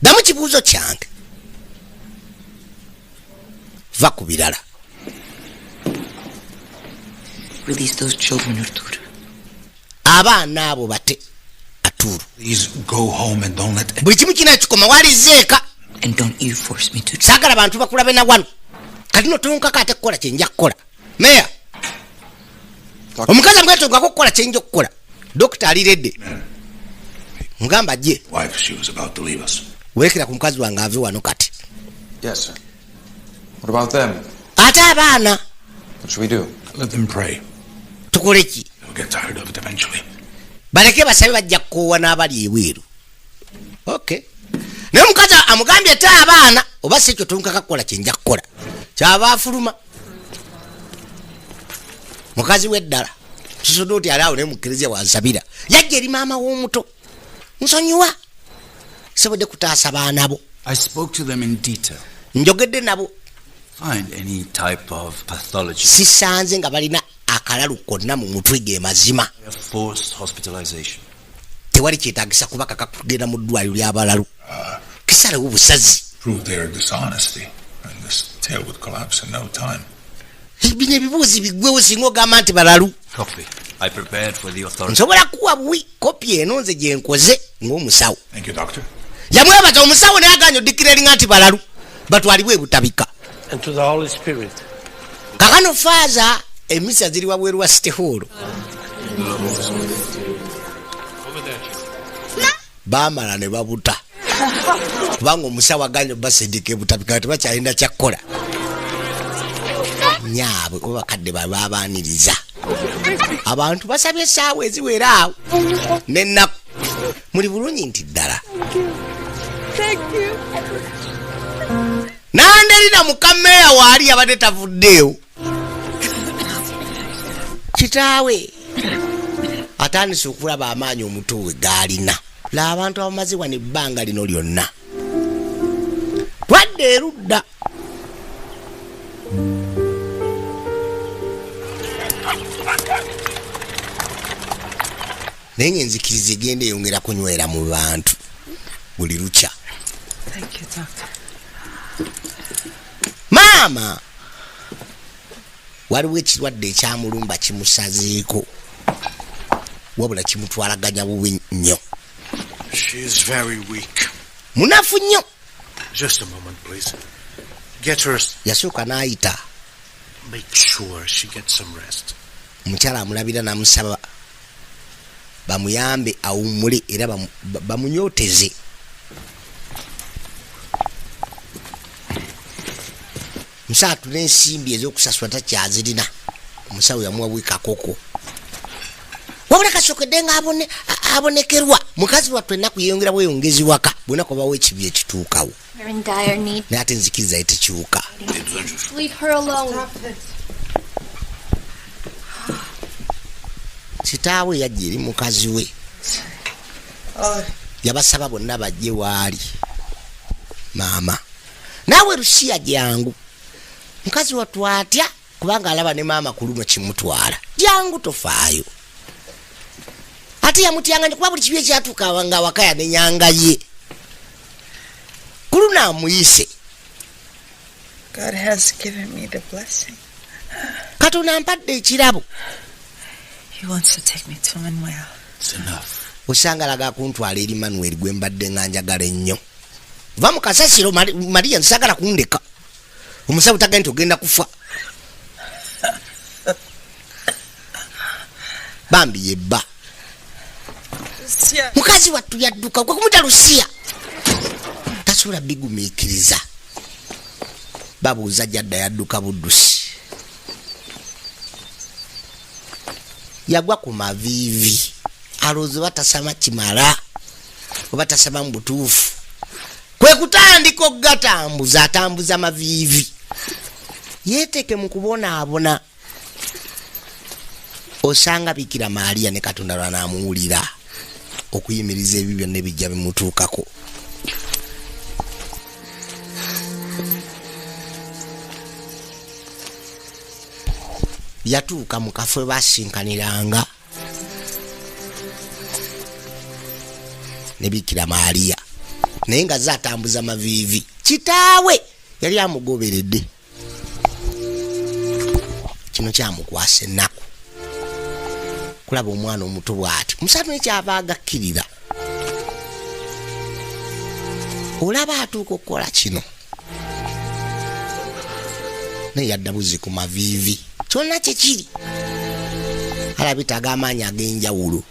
Ddamu kibuuzo kyange, va ku birala. Release those children, Artur. Abaana abo bate, Aturu. Please go home and don't let Buli kimu kina kikoma walizeeka. And don't you force me to. Saagala bantu bakulabe na wano kati no tonkaka ate kukola kyenja kukola. Meya omukazi amwetongako okukola kyenja okukola. Dokita aliredde, mugamba jje. Wife, she was about to leave us. Werekera ku mukazi wange ave wano kati. Yes, sir. What about them? Ate abaana? What should we do? Let them pray. Tukole ki? They'll get tired of it eventually. Baleke basabe, bajja kukoowa n'abali ebweru. Okay, naye omukazi amugambye te abaana oba si ekyo tonkaka kukola kyenja kukola. Kyava afuluma mukazi weddala tusodde oti ali awo, naye mukkereziya wansabira yajja eri maama w'omuto. Nsonyiwa, sobodde kutaasa baana bo. I spoke to them in detail. Njogedde nabo. Find any type of pathology. Sisanze nga balina akalalu konna mu mutwe ge mazima. Forced hospitalization. Tewali kyetagisa kubakaka kugenda mu ddwaliro ly'abalalu, kisalewo busazi. Prove their dishonesty, and this tale would collapse in no time. Bino ebibuuzi biggwewo singa ogamba nti balalu. Copy. I prepared for the authorities. Nsobola kuwa buwi kopi eno nze gye nkoze ng'omusawo. Thank you, doctor. Yamwebaza omusawo, naye aganya odikiraringa nti balalu batwalibwe ebutabika. And to the Holy Spirit. Kakano faaza, emisa ziri wabweru wa City Hall. Baamala ne babuta kubanga omusawo aganya obasindika ebutabika, tebakyalina kyakkola. Nyaabwe oba bakadde babe babaaniriza. Abantu basabye essaawa eziwera awo n'ennaku. Muli bulungi nti ddala. Thank you. Nanderina mukameeya waali yabadde tavuddeewo. Kitaawe atandise okulaba amaanyi omuto we gaalina. La abantu abamaze wano ebbanga lino lyonna, twadde erudda. Naye ng'enzikiriza egenda eyongera kunywera mu bantu buli lukya. Thank you, Doctor. Maama waliwo ekirwadde ekyamulumba kimusazeeko, wabula kimutwalaganya bubi nnyo. She is very weak. Munafu nnyo. Just a moment, please. Get her. Yasooka n'ayita. Make sure she gets some rest. Omukyala amulabira n'amusaba bamuyambe awummule era bamunyooteze. Musaatu n'ensimbi ez'okusasula takyazirina. Omusawo yamuwa bwekakoko, wabula kasookedde nga abonekerwa mukazi wattu. Ennaku yeyongera bweyongezi waka bunaku bawo ekibi ekituukawo. We're in dire need. Naye ate enzikiriza ye tekyuka. Leave her alone. Kitaawe yajja eri mukazi we, yabasaba bonna bajje waali. Maama naawe Lusiya jangu. Mukazi wattu atya. Kubanga alaba ne maama ku luno kimutwala. Jangu tofaayo. Ate yamutyanga nnyo kuba buli kibi ekyatuuka nga awaka yanenyanga ye. Ku luno amuyise. God has given me the blessing. Katonda ampadde ekirabo. He wants to take me to Manuel. It's enough. Osanga alaga kuntwala eri Manuel gwe mbadde nga njagala ennyo. Va mu kasasiro Maria, nsagala kundeka. Omusawo tagandi nti ogenda kufa. Bambi yebba. Lucia. Mukazi wattu yadduka kwe kumuta Lucia. Tasobola bigumiikiriza. Babuuza jadda yadduka buddusi. Yagwa ku maviivi. Alowooza oba tasama kimala oba tasama mu butuufu. Kwe kutandika okugatambuza, atambuza maviivi. Yeeteke mu kubonaabona. Osanga Bikira Maria ne Katonda lw'anaamuwulira okuyimiriza ebyo byonna ebijja bimutuukako. Yatuuka mu kafo we baasinkaniranga ne Bikira Maria, naye nga ze atambuza maviivi. Kitaawe yali amugoberedde. Kino kyamukwasa ennaku kulaba omwana omuto bw'ati. Omusajja naye kyava agakkirira. Olaba atuuka okukola kino naye yadda buzzi ku maviivi. Kyonna kye kiri alabetaaga amaanyi ag'enjawulo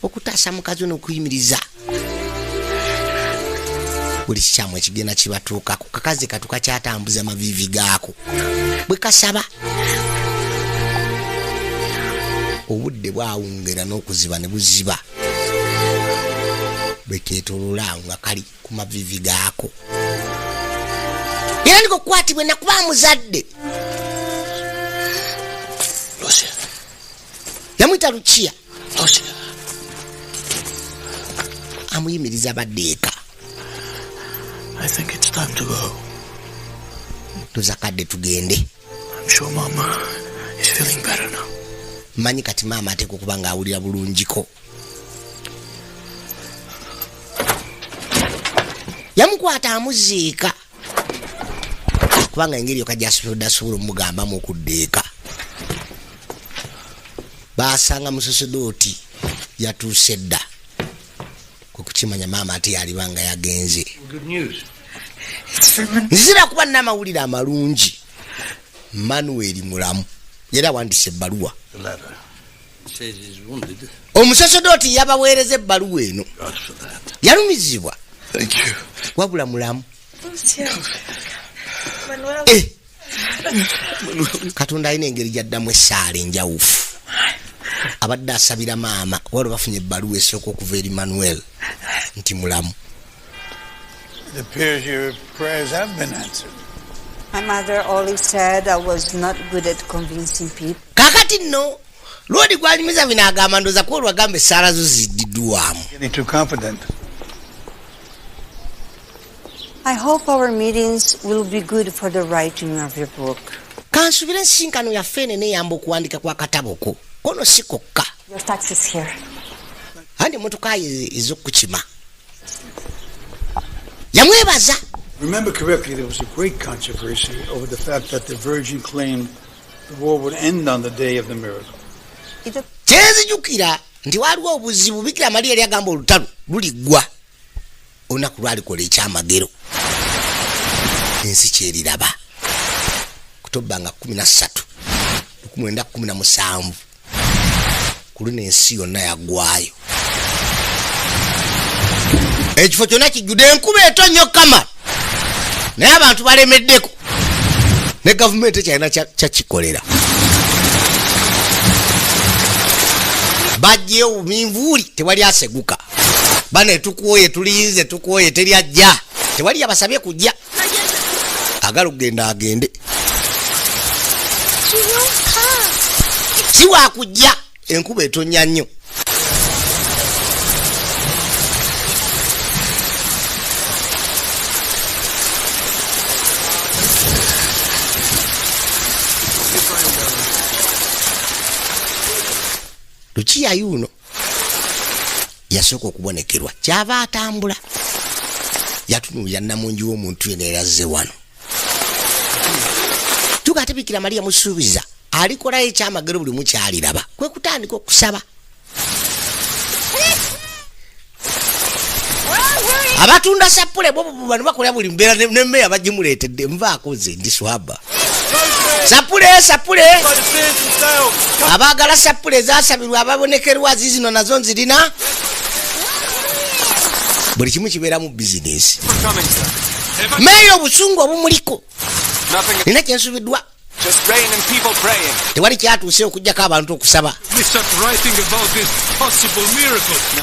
okutaasa mukazi we n'okuyimiriza buli kikyamu ekigenda kibatuukako. Kakazi katu kakyatambuza maviivi gaako bwe kasaba. Obudde bwawungera n'okuziba ne buziba bwe keetooloola awo nga kali ku maviivi gaako. Era ndiko okukwatibwa ennaku kuba amuzadde. Lucia. Yamuyita Lucia. Lucia. Amuyimiriza badde eka. I think it's time to go. Tuzakadde tugende. I'm sure Mama is feeling better now. Mmanyi kati maama ateekwa okuba ng'awulira bulungiko. Yamukwata amuziika kubanga engeri yokka gy'asobodde asobola omugambamu okudda eka. Baasanga musosodooti yatuuse dda. Kwe kukimanya maama ate yaliba nga yagenze. Good news. Nzira kuba n'amawulire amalungi. Manuel mulamu. Yali awandiise ebbaluwa. The letter says he's wounded. Omusosodooti yabaweereza ebbaluwa eno. God for that. Yalumizibwa. Thank you. Wabula mulamu. Lucia. Manuel. Katonda alina engeri gy'addamu essaala enjawufu. Abadde asabira maama waliwo bafunye ebbaluwa esooka okuva eri Manuel nti mulamu. It appears your prayers have been answered. My mother always said I was not good at convincing people. Kaakati nno Lodi gw'anyumiza bino agamba ndowooza kuba olwagamba essaala zo ziddiddwamu. Getting too confident. I hope our meetings will be good for the writing of your book. Kansubire ensisinkano yaffe eno eneeyamba okuwandika kwa katabo ko. Kono si kokka. Your taxi is here. Anti emmotoka ye ez'okukima. Yamwebaza. Remember correctly, there was a great controversy over the fact that the Virgin claimed the war would end on the day of the miracle. Kyenzijukira nti waliwo obuzibu Bikira Maria yali agamba olutalo luliggwa olunaku lwalikola ekyamagero ensi kyeriraba Oktoba nga 13 1917 ku luno ensi yonna yaggwayo, ekifo kyonna kijjudde enkuba etonnya okukama, naye abantu balemeddeko ne gavumenti ekyalina kyakikolera. Bajjeyo minvuuli, tewali aseguka. Bane tukwoye, tulinze, tukwoye, teri ajja, tewali yabasabye kujja. Agala okugenda agende, si wakujja, enkuba etonnya nnyo. Lukiya yuno yasooka okubonekerwa, kyava atambula yatunuulira namungi w'omuntu yena erazze wano. Tuka ate Bikira Mariya musuubiza alikolayo ekyamagero buli mukyaliraba, kwe kutandika okusaba. Abatunda sapule bo bano bakola buli mbeera nemmeya bagimuleetedde, nvaako nze ndi swaba. Sapule sapule, abaagala sapule ezasabirwa ababonekerwa zizino nazo nzirina. Buli kimu kibeeramu bizinesi. Meeya obusungu obumuliko nina kyensubiddwa, tewali kyatuuse okuggyako abantu okusaba.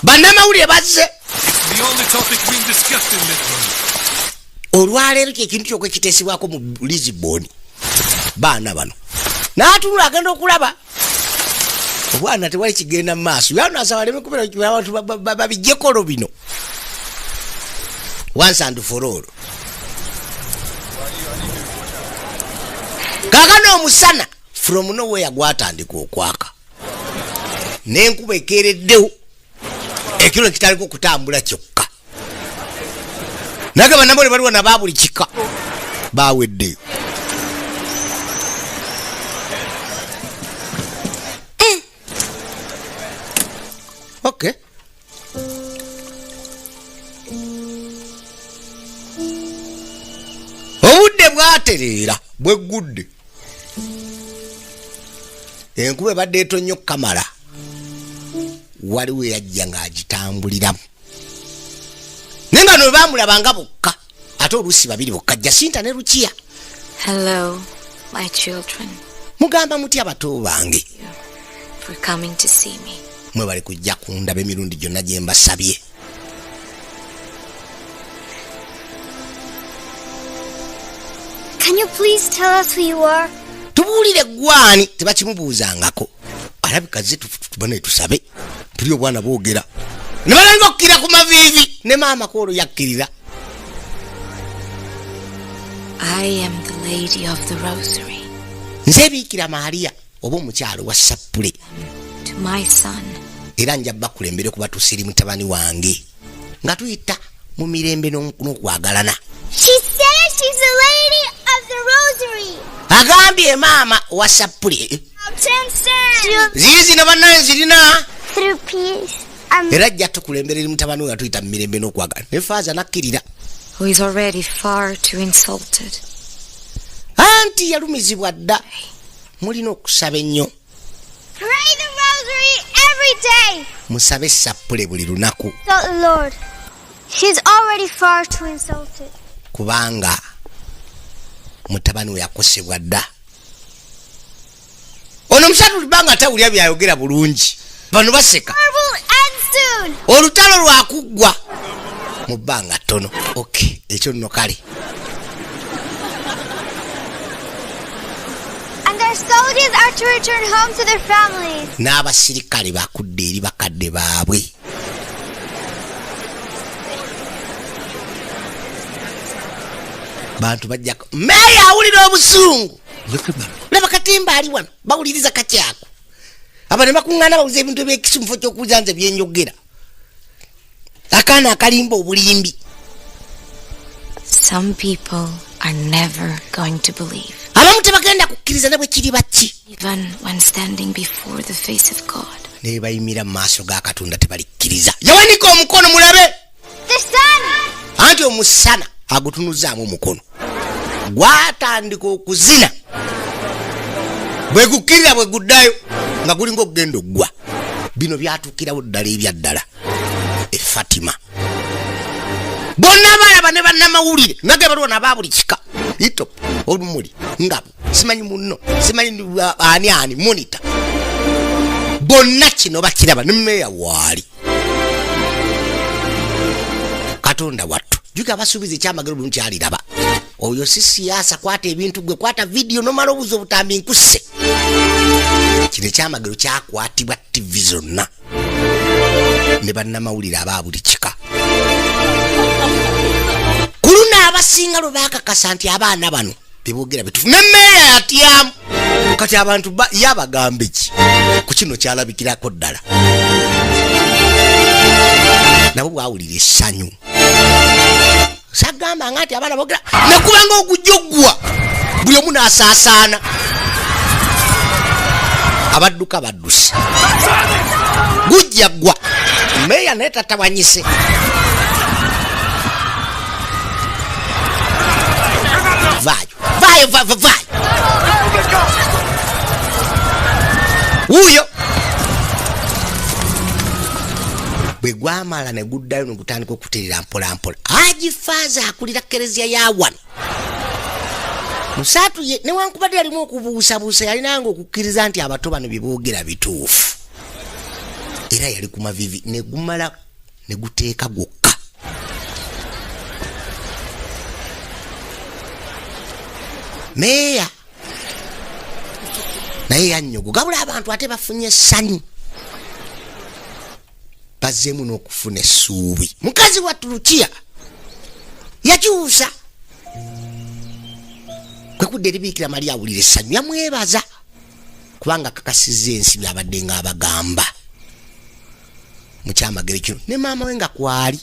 Bannamawulire bazze olwaleero, kyekintu kyokka ekiteesebwako mu Lisbon. Baana bano n'atunula agenda okulaba obwana tewali kigenda mu maaso, yanasaba aleme kubeera abantu babijjekolo bino once and for all. Kaakano omusana from nowhere gwatandika okwaka n'enkuba ekeereddewo, ekiro ekitaliko okutambula kyokka. Naye bannamawulire baliwo naba buli kika baweddeyo. Okay. Obudde bwatereera bweggudde, enkuba ebadde etonnya okukamala, waliwo eyajja ng'agitambuliramu, naye nga no bamulabanga bokka, ate oluusi babiri bokka, Jacinta ne Lukiya. Hello, my children. Mugamba mutya bato bange? For coming to see me. Mwe bali kujja kundaba emirundi gyonna gye mbasabye. Can you please tell us who you are? Tubuulire gwani, tebakimubuuzangako. Alabika ze tubane tusabe, tuli obwana boogera. Ne balanga okukkirira ku maviivi, ne maama kwolwo yakkirira. I am the lady of the rosary. Nze Bikira Maria oba omukyalo wa Sapule. To my son. Era nja bakulembere kubatuusa eri mutabani wange nga tuyita mu mirembe n'okwagalana. She said she's the lady of the rosary. Agambye maama wa Sapule. Zizi na bannaye zirina. Through peace. Era ajja tukulembera eri mutabani we nga tuyita mu mirembe n'okwagala. Ne faaza n'akkirira. Who is already far too insulted. Anti yalumizibwa dda. Mulina okusaba ennyo. Pray the rosary every day. Musabe sapule buli lunaku. The Lord. She's already far too insulted. Kubanga mutabani we yakosebwa dda. Ono musatu libanga tawulira byayogera bulungi. Bano baseka. Olutalo lwakuggwa mu bbanga ttono. Okay, ekyo nno kale. And their soldiers are to return home to their families. N'abasirikale bakudde eri bakadde baabwe. Bantu bajja meeya awulira obusungu. Laba katimba ali wano bawuliriza kakyako. Aba ne bakuŋŋaana bawuliza ebintu ebyekisi mu kifo ky'okuwuliza nze bye njogera. Akaana akalimba obulimbi. Some people are never going to believe. Abamu tebagenda kukkiriza ne bwe kiri baki. Even when standing before the face of God. Ne bayimira mu maaso ga Katonda tebalikkiriza. Yawanika omukono mulabe. The sun. Anti omusana agutunuzaamu omukono. Gwatandika okuzina. Bwe gukkirira bwe guddayo nga gulinga okugenda oggwa. Bino byatuukirawo ddala ebya ddala. E Fatima. Bonna balaba ne bannamawulire nage baliwo naba buli kika. Ito olumuli ngabo simanyi munno simanyi ani ani monitor. Bonna kino bakiraba ne meeya waali. Katonda wattu. Jjuka abasuubiza ekyamagero buli kyaliraba. Oyo si siyaasa, kwata ebintu gwe, kwata vidiyo nomala obuza obutambi nkusse. Kino ekyamagero kyakwatibwa TV zonna ne bannamawulire aba buli kika. Ku luno abasinga lwe baakakasa nti abaana bano beboogera bituufu. Ne meeya yatyamu. Kati abantu yabagambe ki? Ku Ku kino kyalabikirako ddala, nabo bwawulira essanyu. Sagamba nga nti abaana bogera nekubanga ogujja oggwa, buli omu n'asaasaana, abadduka badduse, gujja ggwa. Meeya naye tatawanyise. Vaayo, vaayo, vaayo, vaayo wuuyo. Bwe gwamala ne guddayo ne gutandika okuterera mpolampola. Agifaaza akulira kereziya ya wano musaatu ye, newankubadde yalimu okubuusabuusa, yalinanga okukkiriza nti abato bano bye boogera bituufu, era yali ku mavivi. Ne gumala ne guteeka gwokka. Meeya naye yannyogo gabula, abantu ate bafunye essanyu, bazzeemu n'okufuna essuubi. Mukazi wa Tulukiya yakyusa kwe kudda eri Biikira Mariya, awulira essanyu, yamwebaza kubanga akakasizza ensi byabadde ng'abagamba mu kyamagero kino, ne maama we nga kwali.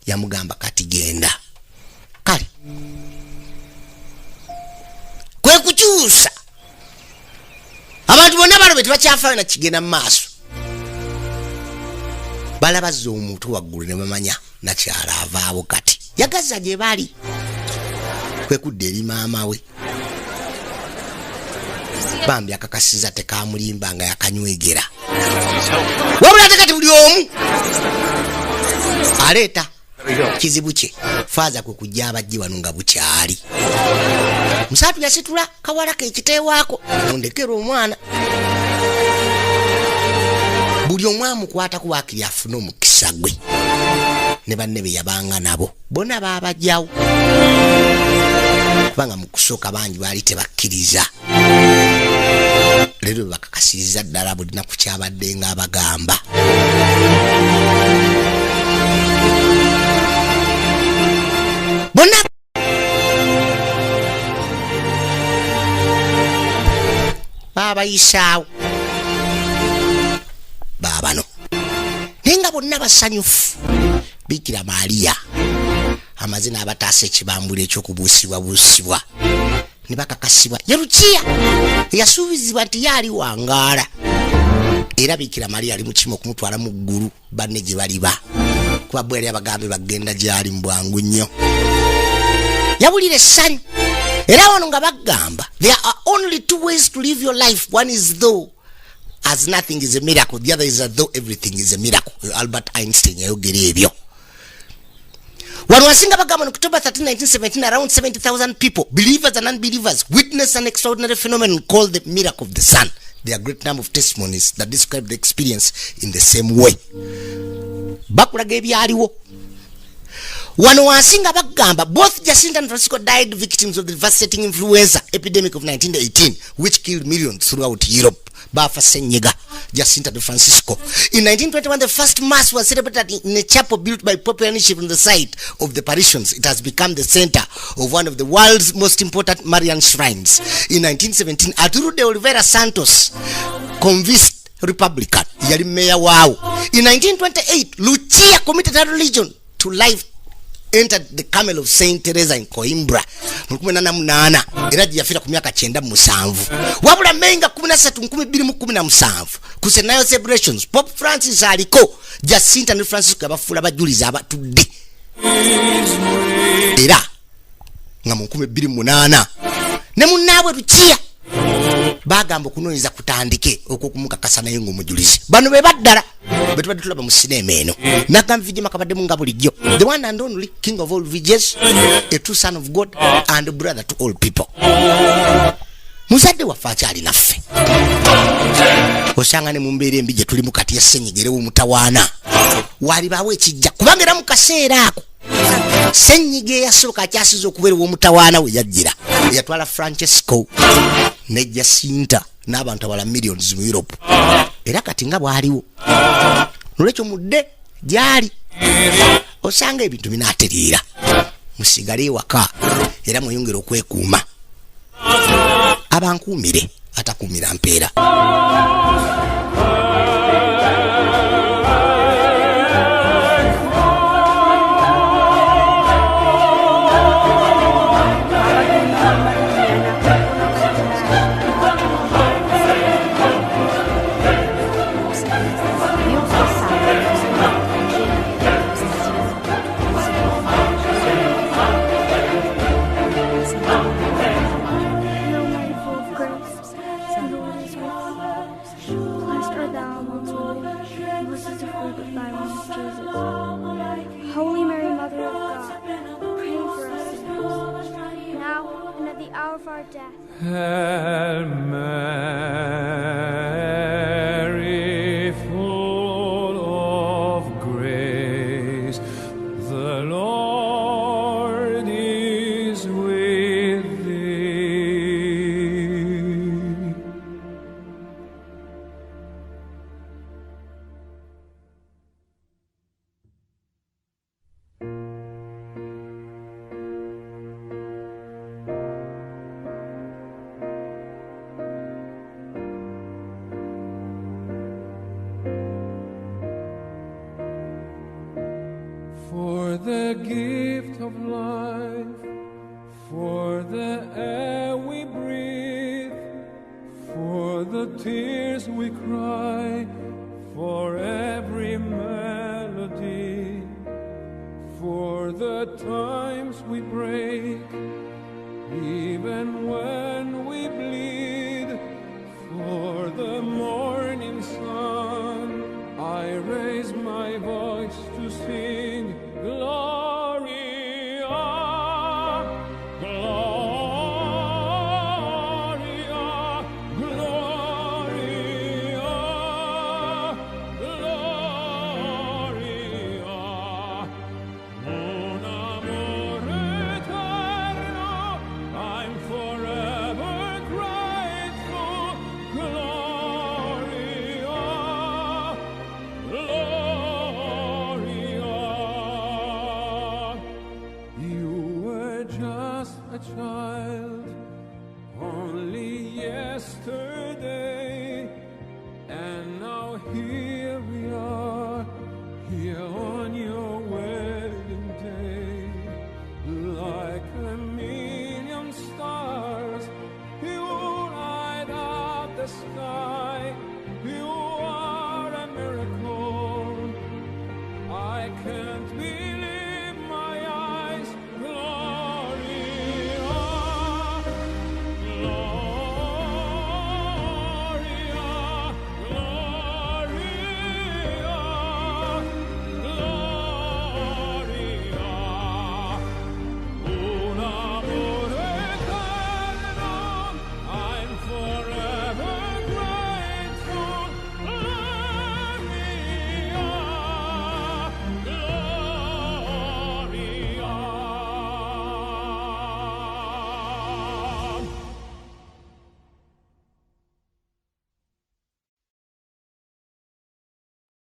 Yamugamba kati genda. Kale kwe kukyusa abantu bonna balobe, tebakyafaayo nakigenda mu maaso. Balabazza omuntu waggulu ne bamanya nakyala avaawo. Kati yagaza gye bali, kwe kudda eri maama we. Bambi akakasiza tekamulimba nga yakanywegera, wabula ate kati buli omu aleeta kizibu kye. Faaza kwe kujja abajji wano nga bukyali. Musaatu yasitula kawala ke ekiteewaako, ondekera omwana. Buli omu amukwatako waakiri afune omukisa gwe, ne banne be yabanga nabo bonna baabajjawo, kubanga mu kusooka bangi baali tebakkiriza. Leero bwe bakakasiriza ddala buli naku kyabadde ng'abagamba. Bonna baabayisaawo baabano, naye nga bonna basanyufu. Biikira Maaliya amaze n'abataasa ekibambula ekyokubuusibwabuusibwa ne bakakasibwa. Ye Lukiya eyasuubizibwa nti ye ali wangaala, era Biikira Mariya ali mukimu okumutwala mu ggulu banne gye baliba, kuba bwe yali abagambe bagenda gyali mu bwangu nnyo. Yawulira essanyu. Era wano nga bagamba, there are only two ways to live your life: one is though as nothing is a miracle, the other is as though everything is a miracle. Albert Einstein yayogera ebyo. Wano wasinga bagamba, on October 13, 1917, around 70,000 people, believers and unbelievers, witnessed an extraordinary phenomenon called the miracle of the sun. There are a great number of testimonies that describe the experience in the same way. Bakulaga ebyaliwo. Wano wansi nga bagamba, both Jacinta and Francisco died victims of the devastating influenza epidemic of 1918, which killed millions throughout Europe. Bafa senyiga, Jacinta de Francisco. In 1921, the first mass was celebrated in a chapel built by popular initiative on the site of the Parishes. It has become the center of one of the world's most important Marian shrines. In 1917, Arturo de Oliveira Santos, convinced Republican, yali meya waawo. In 1928, Lucia committed her religion to life, entered the Carmel of Saint Teresa in Coimbra mu 18, era gye yafiira ku myaka 97. Wabula May nga 13 2017, ku Centennial celebrations, Pope Francis aliko, Jacinta ne Francisco abafuula bajulizi abatudde. Era nga mu 2008 ne munnaabwe Lukiya bagamba okunoonyeza kutandike okwokumukakasa naye ng'omujulizi. Bano be baddala be tubadde tulaba mu sinema eno. Nagamba vijema kabaddemu nga bulijjo, the one and only king of all VJs, a true son of God and brother to all people. Muzadde waffe akyali naffe, osanga ne mu mbeera embi gye tulimu kati yasenyigerewo omutawaana, walibaawo ekijja, kubanga era mu kaseera ako senyiga eyasooka akyasiza okubeera ow'omutawaana we yajjira, eyatwala Francesco ne Jacinta n'abantu abala millions mu Europe, era kati nga bw'aliwo. Nolwekyo mudde gyali, osanga ebintu binaatereera. Musigale ewaka. Era mweyongere okwekuuma. Abankuumire atakuumira mpeera. Hail Mary, full of grace, the Lord is with thee. Blessed art thou amongst women, and blessed is the fruit of thy womb, Jesus. Holy Mary, Mother of God, pray for us sinners, now and at the hour of our death. Hail Mary, full of grace, the Lord is with thee. For the gift of life, for the air we breathe, for the tears we cry, for every melody, for the times we break, even when we bleed, for the morning sun, I raise my voice to sing Gloria, Gloria, Gloria, Gloria. Un amor eterno, I'm forever grateful. Gloria, Gloria. You were just a child only yesterday, and now here we are, here on your wedding day. Like a million stars, you light up the sky.